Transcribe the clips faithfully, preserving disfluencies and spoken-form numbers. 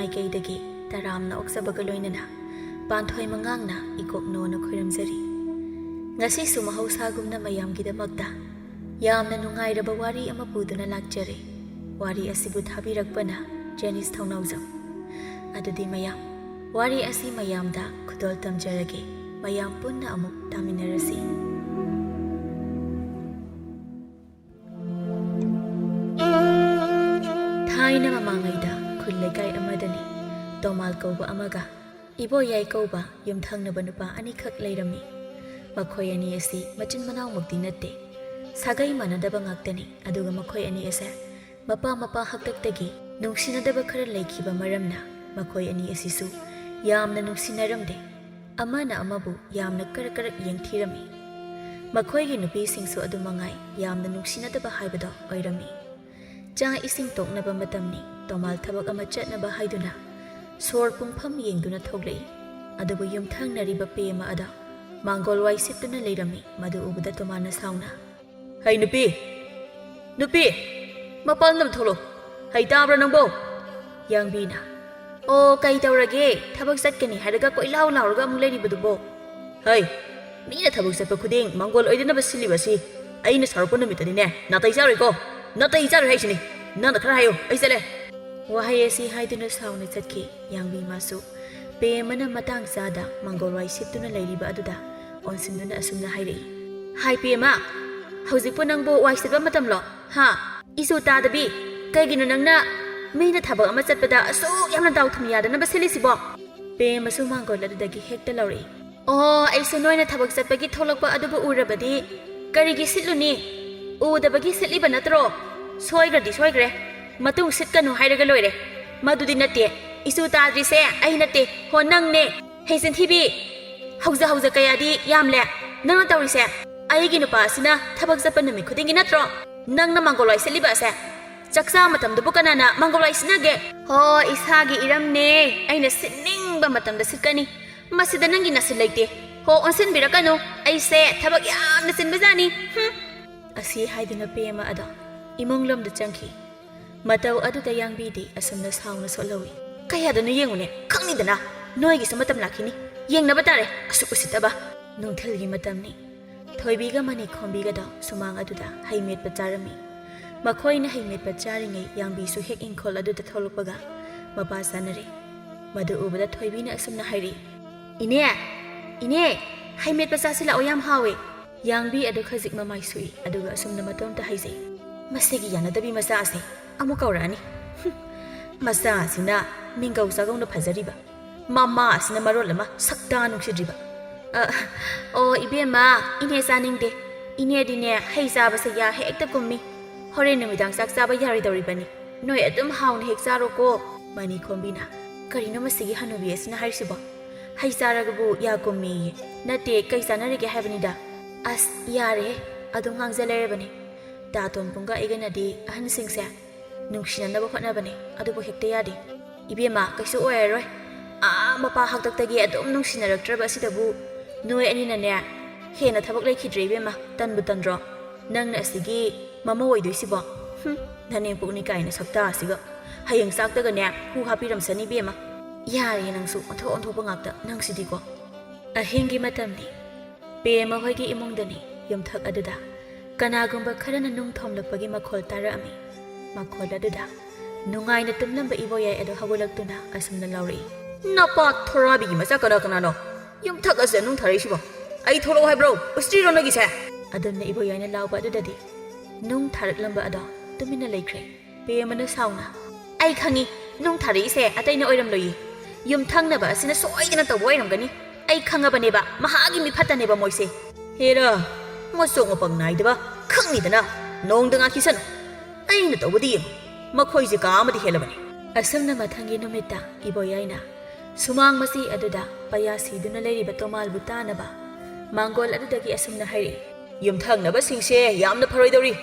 ꯃꯥꯏꯀꯩꯗꯒꯤ ꯇꯔꯥꯝꯅ ꯑꯣꯛꯆꯕꯒ ꯂꯣꯏꯅꯅ ꯄꯥꯟꯊꯣꯏ ꯃꯉꯥꯡꯅ ꯏꯀꯣꯛꯅꯣꯅ ꯈꯣꯏꯔꯝꯖꯔꯤ꯫ ꯉꯁꯤꯁꯨ ꯃꯍꯧꯁꯥꯒꯨꯝꯅ ꯃꯌꯥꯝꯒꯤꯗꯃꯛꯇ ꯌꯥꯝꯅ ꯅꯨꯡꯉꯥꯏꯔꯕ ꯋꯥꯔꯤ ꯑꯃ ꯄꯨꯗꯨꯅ ꯂꯥꯛꯆꯔꯦ꯫ ꯋꯥꯔꯤ ꯑꯁꯤꯕꯨ ꯊꯥꯕꯤꯔꯛꯄꯅ ꯖꯦꯅꯤꯁ ꯊꯧꯅꯥꯎꯖꯝ꯫ ꯑꯗꯨꯗꯤ ꯃꯌꯥꯝ, ꯋꯥꯔꯤ ꯑꯁꯤ ꯃꯌꯥꯝꯗ ꯈꯨꯗꯣꯜ ꯇꯝꯖꯔꯒꯦ꯫ ꯃꯌꯥꯝ ꯄꯨꯟꯅ ꯑꯃꯨꯛ ꯇꯥꯃꯤꯟꯅꯔꯁꯤ꯫ ꯊꯥꯏꯅ ꯃꯃꯥꯡꯉꯩꯗ ꯈꯨꯜ ꯂꯩꯀꯥꯏ ꯑꯃꯗꯅꯤ ꯇꯣꯃꯥꯜ ꯀꯧꯕ ꯑꯃꯒ ꯏꯕꯣꯌꯥꯏ ꯀꯧꯕ ꯌꯨꯝꯊꯪꯅꯕ ꯅꯨꯄꯥ ꯑꯅꯤꯈꯛ ꯂꯩꯔꯝꯃꯤ꯫ ꯃꯈꯣꯏ ꯑꯅꯤ ꯑꯁꯤ ꯃꯆꯤꯟ ꯃꯅꯥꯎꯃꯛꯇꯤ ꯅꯠꯇꯦ, ꯁꯥꯒꯩ ꯃꯥꯟꯅꯗꯕ ꯉꯥꯛꯇꯅꯤ꯫ ꯑꯗꯨꯒ ꯃꯈꯣꯏ ꯑꯅꯤ ꯑꯁꯦ ꯃꯄꯥ ꯃꯄꯥ ꯍꯥꯛꯇꯛꯇꯒꯤ ꯅꯨꯡꯁꯤꯅꯗꯕ ꯈꯔ ꯂꯩꯈꯤꯕ ꯃꯔꯝꯅ ꯃꯈꯣꯏ ꯑꯅꯤ ꯑꯁꯤꯁꯨ ꯌꯥꯝꯅ ꯅꯨꯡꯁꯤꯅꯔꯝꯗꯦ꯫ ꯑꯃꯅ ꯑꯃꯕꯨ ꯌꯥꯝꯅ ꯀꯔꯛ ꯀꯔꯛ ꯌꯦꯡꯊꯤꯔꯝꯃꯤ꯫ ꯃꯈꯣꯏꯒꯤ ꯅꯨꯄꯤꯁꯤꯡꯁꯨ ꯑꯗꯨ ꯃꯉꯥꯏ, ꯌꯥꯝꯅ ꯅꯨꯡꯁꯤꯅꯗꯕ ꯍꯥꯏꯕꯗꯣ ꯑꯣꯏꯔꯝꯃꯤ꯫ ꯆꯥꯛ ꯏꯁꯤꯡ ꯇꯣꯛꯅꯕ ꯃꯇꯝꯅꯤ꯫ ꯇꯣꯃꯥꯜ ꯊꯕꯛ ꯑꯃ ꯆꯠꯅꯕ ꯍꯥꯏꯗꯨꯅ ꯁꯣꯔ ꯄꯨꯡꯐꯝ ꯌꯦꯡꯗꯨꯅ ꯊꯣꯛꯂꯛꯏ꯫ ꯑꯗꯨꯕꯨ ꯌꯨꯝꯊꯪꯅꯔꯤꯕ ꯄꯦꯃ ꯑꯗꯣ ꯃꯥꯡꯒꯣꯜ ꯋꯥꯏ ꯁꯤꯠꯇꯨꯅ ꯂꯩꯔꯝꯃꯤ꯫ ꯃꯗꯨ ꯎꯕꯗ ꯇꯣꯃꯥꯜꯅ ꯁꯥꯎꯅ, "ꯍꯩ ꯅꯨꯄꯤ! ꯅꯨꯄꯤ! ꯃꯄꯥꯟꯗ ꯑꯝ ꯊꯣꯛꯂꯛꯑꯣ! ꯍꯩ ꯇꯥꯕ꯭ꯔꯥ ꯅꯪꯕꯣ?" ꯌꯥꯡꯕꯤꯅ, "ꯑꯣ, ꯀꯩ ꯇꯧꯔꯒꯦ? ꯊꯕꯛ ꯆꯠꯀꯅꯤ ꯍꯥꯏꯔꯒ ꯀꯣꯏꯂꯥꯎ ꯂꯥꯎꯔꯒ ꯑꯃꯨꯛ ꯂꯩꯔꯤꯕꯗꯨꯕꯣ?" "ꯍꯩ, ꯃꯤꯅ ꯊꯕꯛ ꯆꯠꯄ ꯈꯨꯗꯤꯡ ꯃꯪꯒꯣꯜ ꯑꯣꯏꯗꯅꯕ ꯁꯤꯜꯂꯤꯕ ꯑꯁꯤ ꯑꯩꯅ ꯁꯥꯎꯔꯛꯄ ꯅꯨꯃꯤꯠꯇꯗꯤꯅꯦ, ꯅꯥꯇꯩ ꯆꯥꯔꯣꯏꯀꯣ꯫ ꯅꯥꯇꯩ ꯆꯥꯔꯣꯏ ꯍꯥꯏꯁꯤꯅꯤ꯫ ꯅꯪꯅ ꯈꯔ ꯍꯥꯏꯌꯨ, ꯑꯩ ꯆꯠꯂꯦ꯫" ꯋꯥꯍꯩ ꯑꯁꯤ ꯍꯥꯏꯗꯨꯅ ꯁꯥꯎꯅ ꯆꯠꯈꯤ꯫ ꯌꯥꯡꯕꯤ ꯃꯥꯁꯨ ꯄꯦꯃꯅ ꯃꯇꯥꯡ ꯆꯥꯗ ꯃꯪꯒꯣꯜ ꯋꯥꯏ ꯁꯤꯠꯇꯨꯅ ꯂꯩꯔꯤꯕ ꯑꯗꯨꯗ ꯑꯣꯟꯁꯤꯟꯗꯨꯅ ꯑꯁꯨꯝꯅ ꯍꯥꯏꯔꯛꯏ, "ꯍꯥꯏ ꯄꯦꯃ, ꯍꯧꯖꯤꯛꯄꯨ ꯅꯪꯕꯨ ꯋꯥꯏ ꯁꯤꯠꯄ ꯃꯇꯝꯂꯣ? ꯍꯥ? ꯏꯁꯨ ꯇꯥꯗꯕꯤ, ꯀꯩꯒꯤꯅꯣ ꯅꯪꯅ ꯃꯤꯅ ꯊꯕꯛ ꯑꯃ ꯆꯠꯄꯗ ꯑꯁꯨꯛ ꯌꯥꯝꯅ ꯗꯥꯎ ꯊꯨꯝ ꯌꯥꯗꯅꯕ ꯁꯤꯜꯂꯤꯁꯤꯕꯣ?" ꯄꯦꯃꯁꯨ ꯃꯥꯡꯒꯣꯜ ꯑꯗꯨꯗꯒꯤ ꯍꯦꯛꯇ ꯂꯧꯔꯛꯏ, "ꯑꯣ, ꯑꯩꯁꯨ ꯅꯣꯏꯅ ꯊꯕꯛ ꯆꯠꯄꯒꯤ ꯊꯣꯛꯂꯛꯄ ꯑꯗꯨꯕꯨ ꯎꯔꯕꯗꯤ ꯀꯔꯤꯒꯤ ꯁꯤꯠꯂꯨꯅꯤ? ꯎꯗꯕꯒꯤ ꯁꯤꯠꯂꯤꯕ ꯅꯠꯇ꯭ꯔꯣ? ꯁꯣꯏꯈ꯭ꯔꯗꯤ ꯁꯣꯏꯈ꯭ꯔꯦ, ꯃꯇꯨꯡ ꯁꯤꯠꯀꯅꯨ ꯍꯥꯏꯔꯒ ꯂꯣꯏꯔꯦ꯫ ꯃꯗꯨꯗꯤ ꯅꯠꯇꯦ, ꯏꯁꯨ ꯇꯥꯗ꯭ꯔꯤꯁꯦ ꯑꯩ ꯅꯠꯇꯦ, ꯍꯣ ꯅꯪꯅꯦ꯫ ꯍꯦ ꯆꯤꯟꯊꯤꯕꯤ, ꯍꯧꯖ ꯍꯧꯖ ꯀꯌꯥꯗꯤ ꯌꯥꯝꯂꯦ ꯅꯪꯅ ꯇꯧꯔꯤꯁꯦ꯫ ꯑꯩꯒꯤ ꯅꯨꯄꯥ ꯑꯁꯤꯅ ꯊꯕꯛ ꯆꯠꯄ ꯅꯨꯃꯤꯠ ꯈꯨꯗꯤꯡꯒꯤ ꯅꯠꯇ꯭ꯔꯣ ꯅꯪꯅ ꯃꯪꯒꯣꯜ ꯋꯥꯏ ꯁꯤꯠꯂꯤꯕ ꯑꯁꯦ? ꯆꯥꯛꯆꯥ ꯃꯇꯝꯗꯕꯨ ꯀꯅꯥꯅ ꯃꯪꯒꯣꯜ ꯋꯥꯏ ꯁꯤꯠꯅꯒꯦ? ꯍꯣ, ꯏꯁꯥꯒꯤ ꯏꯔꯝꯅꯦ, ꯑꯩꯅ ꯁꯤꯠꯅꯤꯡꯕ ꯃꯇꯝꯗ ꯁꯤꯠꯀꯅꯤ꯫ ꯃꯁꯤꯗ ꯅꯪꯒꯤ ꯅꯁꯤꯟ ꯂꯩꯇꯦ꯫ ꯍꯣ, ꯑꯣꯟꯁꯤꯟꯕꯤꯔꯛꯀꯅꯨ, ꯑꯩꯁꯦ ꯊꯕꯛ ꯌꯥꯝꯅ ꯆꯤꯟꯕꯖꯥꯠꯅꯤ꯫ ꯍꯨꯝ!" ꯑꯁꯤ ꯍꯥꯏꯗꯨꯅ ꯄꯦꯃ ꯑꯗꯣ ꯏꯃꯨꯡ ꯂꯣꯝꯗ ꯆꯪꯈꯤ꯫ ꯃꯇꯧ ꯑꯗꯨꯗ ꯌꯥꯡꯕꯤꯗꯤ ꯑꯁꯨꯝꯅ ꯁꯥꯎꯅ ꯁꯣꯠꯍꯧꯏ, ꯀꯌꯥꯗꯅꯣ ꯌꯦꯡꯉꯨꯅꯦ, ꯈꯪꯅꯤꯗꯅ꯫ ꯅꯣꯏꯒꯤꯁꯨ ꯃꯇꯝ ꯂꯥꯛꯈꯤꯅꯤ, ꯌꯦꯡꯅꯕ ꯇꯥꯔꯦ꯫ ꯑꯁꯨꯛ ꯎꯁꯤꯠꯇꯕ꯫ ꯅꯨꯡꯊꯤꯜꯒꯤ ꯃꯇꯝꯅꯤ꯫ ꯊꯣꯏꯕꯤꯒ ꯃꯅꯤꯈꯣꯝꯕꯤꯒꯗꯣ ꯁꯨꯃꯥꯡ ꯑꯗꯨꯗ ꯍꯩ ꯃꯦꯠꯄ ꯆꯥꯔꯝꯃꯤ꯫ ꯃꯈꯣꯏꯅ ꯍꯩ ꯃꯦꯠꯄ ꯆꯥꯔꯤꯉꯩ ꯌꯥꯡꯕꯤꯁꯨ ꯍꯦꯛ ꯏꯪꯈꯣꯜ ꯑꯗꯨꯗ ꯊꯣꯛꯂꯛꯄꯒ ꯃꯄꯥ ꯆꯥꯅꯔꯦ꯫ ꯃꯗꯨ ꯎꯕꯗ ꯊꯣꯏꯕꯤꯅ ꯑꯁꯨꯝꯅ ꯍꯥꯏꯔꯛꯏ, "ꯏꯅꯦ, ꯏꯅꯦ, ꯍꯩ ꯃꯦꯠꯄ ꯆꯥꯁꯤ ꯂꯥꯛꯑꯣ, ꯌꯥꯝ ꯍꯥꯎꯋꯦ꯫" ꯌꯥꯡꯕꯤ ꯑꯗꯨ ꯈꯖꯤꯛ ꯃꯃꯥꯏ ꯁꯨꯏ, ꯑꯗꯨꯒ ꯑꯁꯨꯝꯅ ꯃꯇꯣꯝꯇ ꯍꯥꯏꯖꯩ, "ꯃꯁꯤꯒꯤ ꯌꯥꯅꯗꯕꯤ ꯃꯆꯥ ꯑꯁꯦ ꯑꯃꯨꯛ ꯀꯧꯔꯛꯑꯅꯤ꯫ ꯍꯨꯝ, ꯃꯆꯥ ꯑꯁꯤꯅ ꯃꯤꯡꯒꯧ ꯆꯥꯒꯧꯅ ꯐꯖꯔꯤꯕ, ꯃꯃꯥ ꯑꯁꯤꯅ ꯃꯔꯣꯜ ꯑꯃ ꯁꯛꯇꯥ ꯅꯨꯡꯁꯤꯗ꯭ꯔꯤꯕ꯫ ꯑ, ꯑꯣ, ꯏꯕꯦꯝꯃ, ꯏꯅꯦ ꯆꯥꯅꯤꯡꯗꯦ꯫ ꯏꯅꯦꯗꯤꯅꯦ, ꯍꯩ ꯆꯥꯕꯁꯦ ꯌꯥ ꯍꯦꯛꯇ ꯀꯨꯝꯃꯤ꯫ ꯍꯣꯔꯦꯟ ꯅꯨꯃꯤꯗꯥꯡ ꯆꯥꯛ ꯆꯥꯕ ꯌꯥꯔꯣꯏꯗꯧꯔꯤꯕꯅꯤ꯫ ꯅꯣꯏ ꯑꯗꯨꯝ ꯍꯥꯎꯅ ꯍꯦꯛ ꯆꯥꯔꯣꯀꯣ꯫" ꯃꯅꯤꯈꯣꯝꯕꯤꯅ, "ꯀꯔꯤꯅꯣ ꯃꯁꯤꯒꯤ ꯍꯅꯨꯕꯤ ꯑꯁꯤꯅ ꯍꯥꯏꯔꯤꯁꯤꯕꯣ? ꯍꯩ ꯆꯥꯔꯒꯕꯨ ꯌꯥ ꯀꯨꯝꯃꯦꯌꯦ꯫ ꯅꯠꯇꯦ, ꯀꯩ ꯆꯥꯟꯅꯔꯤꯒꯦ ꯍꯥꯏꯕꯅꯤꯗ꯫" ꯑꯁ, ꯌꯥꯔꯦꯍꯦ, ꯑꯗꯨꯝ ꯉꯥꯡꯖ ꯂꯩꯔꯕꯅꯤ꯫ ꯇꯥ ꯇꯣꯝꯄꯨꯡꯒ ꯑꯩꯒꯅꯗꯤ ꯑꯍꯟꯁꯤꯡꯁꯦ ꯅꯨꯡꯁꯤꯅꯅꯕ ꯍꯣꯠꯅꯕꯅꯦ, ꯑꯗꯨꯕꯨ ꯍꯦꯛꯇ ꯌꯥꯗꯦ꯫ ꯏꯕꯦꯝꯃ, ꯀꯩꯁꯨ ꯑꯣꯏꯔꯔꯣꯏ꯫ ꯑꯥ, ꯃꯄꯥ ꯍꯥꯛꯇꯛꯇꯒꯤ ꯑꯗꯨꯝ ꯅꯨꯡꯁꯤꯅꯔꯛꯇ꯭ꯔꯕ ꯑꯁꯤꯗꯕꯨ ꯅꯣꯏ ꯑꯅꯤꯅꯅꯦ, ꯍꯦꯟꯅ ꯊꯕꯛ ꯂꯩꯈꯤꯗ꯭ꯔꯦ ꯏꯕꯦꯝꯃ, ꯇꯟꯕꯨ ꯇꯟꯗ꯭ꯔꯣ? ꯅꯪꯅ ꯑꯁꯤꯒꯤ ꯃꯃꯧ ꯑꯣꯏꯗꯣꯏꯁꯤꯕꯣ? ꯍꯨꯝ, ꯅꯅꯦꯝꯄꯣꯛꯅꯤ ꯀꯥꯏꯅ ꯁꯛꯇꯥ ꯑꯁꯤꯒ꯫ ꯍꯌꯦꯡ ꯆꯥꯛꯇꯒꯅꯦ ꯍꯨ ꯍꯥꯞꯄꯤꯔꯝꯁꯅꯤ ꯏꯕꯦꯝꯃ꯫ ꯌꯥꯔꯦ ꯅꯪꯁꯨ, ꯑꯣꯟꯊꯣꯛ ꯑꯣꯟꯊꯣꯛꯄ ꯉꯥꯛꯇ ꯅꯪꯁꯤꯗꯤꯀꯣ꯫ ꯑꯍꯤꯡꯒꯤ ꯃꯇꯝꯅꯤ꯫ ꯄꯦꯃ ꯍꯣꯏꯒꯤ ꯏꯃꯨꯡꯗꯅꯤ, ꯌꯨꯝꯊꯛ ꯑꯗꯨꯗ ꯀꯅꯥꯒꯨꯝꯕ ꯈꯔꯅ ꯅꯨꯡ ꯊꯣꯝꯂꯛꯄꯒꯤ ꯃꯈꯣꯜ ꯇꯥꯔꯛꯑꯝꯃꯤ꯫ ꯃꯈꯣꯜ ꯑꯗꯨꯗ ꯅꯨꯡꯉꯥꯏꯅ ꯇꯨꯝꯂꯝꯕ ꯏꯕꯣꯌꯥꯏ ꯑꯗꯨ ꯍꯧꯒꯠꯂꯛꯇꯨꯅ ꯑꯁꯨꯝꯅ ꯂꯥꯎꯔꯛꯏ, "ꯅꯄꯥ ꯊꯣꯔꯥꯕꯤꯒꯤ ꯃꯆꯥ ꯀꯅꯥ ꯀꯅꯥꯅꯣ ꯌꯨꯝꯊꯛ ꯑꯁꯤꯗ ꯅꯨꯡ ꯊꯥꯔꯛꯏꯁꯤꯕꯣ? ꯑꯩ ꯊꯣꯛꯂꯛꯑꯣ ꯍꯥꯏꯕ꯭ꯔꯣ? ꯎꯁꯤꯇ꯭ꯔꯤꯔꯣ ꯅꯣꯏꯒꯤꯁꯦ?" ꯑꯗꯨꯝꯅ ꯏꯕꯣꯌꯥꯏꯅ ꯂꯥꯎꯕ ꯑꯗꯨꯗꯗꯤ ꯅꯨꯡ ꯊꯥꯔꯛꯂꯝꯕ ꯑꯗꯣ ꯇꯨꯃꯤꯟꯅ ꯂꯩꯈ꯭ꯔꯦ꯫ ꯄꯦꯃꯅ ꯁꯥꯎꯅ, "ꯑꯩ ꯈꯪꯉꯤ, ꯅꯨꯡ ꯊꯥꯔꯛꯏꯁꯦ ꯑꯇꯩꯅ ꯑꯣꯏꯔꯝꯂꯣꯏꯌꯦ꯫ ꯌꯨꯝꯊꯪꯅꯕ ꯑꯁꯤꯅ ꯁꯣꯏꯗꯅ ꯇꯧꯕ ꯑꯣꯏꯔꯝꯒꯅꯤ꯫ ꯑꯩ ꯈꯪꯉꯕꯅꯦꯕ, ꯃꯍꯥꯛꯀꯤ ꯃꯤꯐꯠꯇꯅꯦꯕ ꯃꯣꯏꯁꯦ꯫" "ꯍꯦꯔꯥ, ꯃꯆꯣꯛ ꯃꯄꯪ ꯅꯥꯏꯗꯕ, ꯈꯪꯉꯤꯗꯅ, ꯅꯣꯡꯗ ꯉꯥꯛꯈꯤꯁꯅꯨ꯫ ꯑꯩꯅ ꯇꯧꯕꯗꯤ ꯌꯦꯡꯉꯨ, ꯃꯈꯣꯏꯁꯦ ꯀꯥ ꯑꯃꯗꯤ ꯍꯦꯜꯂꯕꯅꯤ꯫" ꯑꯁꯨꯝꯅ ꯃꯊꯪꯒꯤ ꯅꯨꯃꯤꯠꯇ ꯏꯕꯣꯌꯥꯏꯅ ꯁꯨꯃꯥꯡ ꯃꯆꯤ ꯑꯗꯨꯗ ꯄꯩꯌꯥ ꯁꯤꯗꯨꯅ ꯂꯩꯔꯤꯕ ꯇꯣꯃꯥꯜꯕꯨ ꯇꯥꯅꯕ ꯃꯥꯡꯒꯣꯜ ꯑꯗꯨꯗꯒꯤ ꯑꯁꯨꯝꯅ ꯍꯥꯏꯔꯛꯏ, "ꯌꯨꯝꯊꯪꯅꯕꯁꯤꯡꯁꯦ ꯌꯥꯝꯅ ꯐꯔꯣꯏꯗꯧꯔꯤ꯫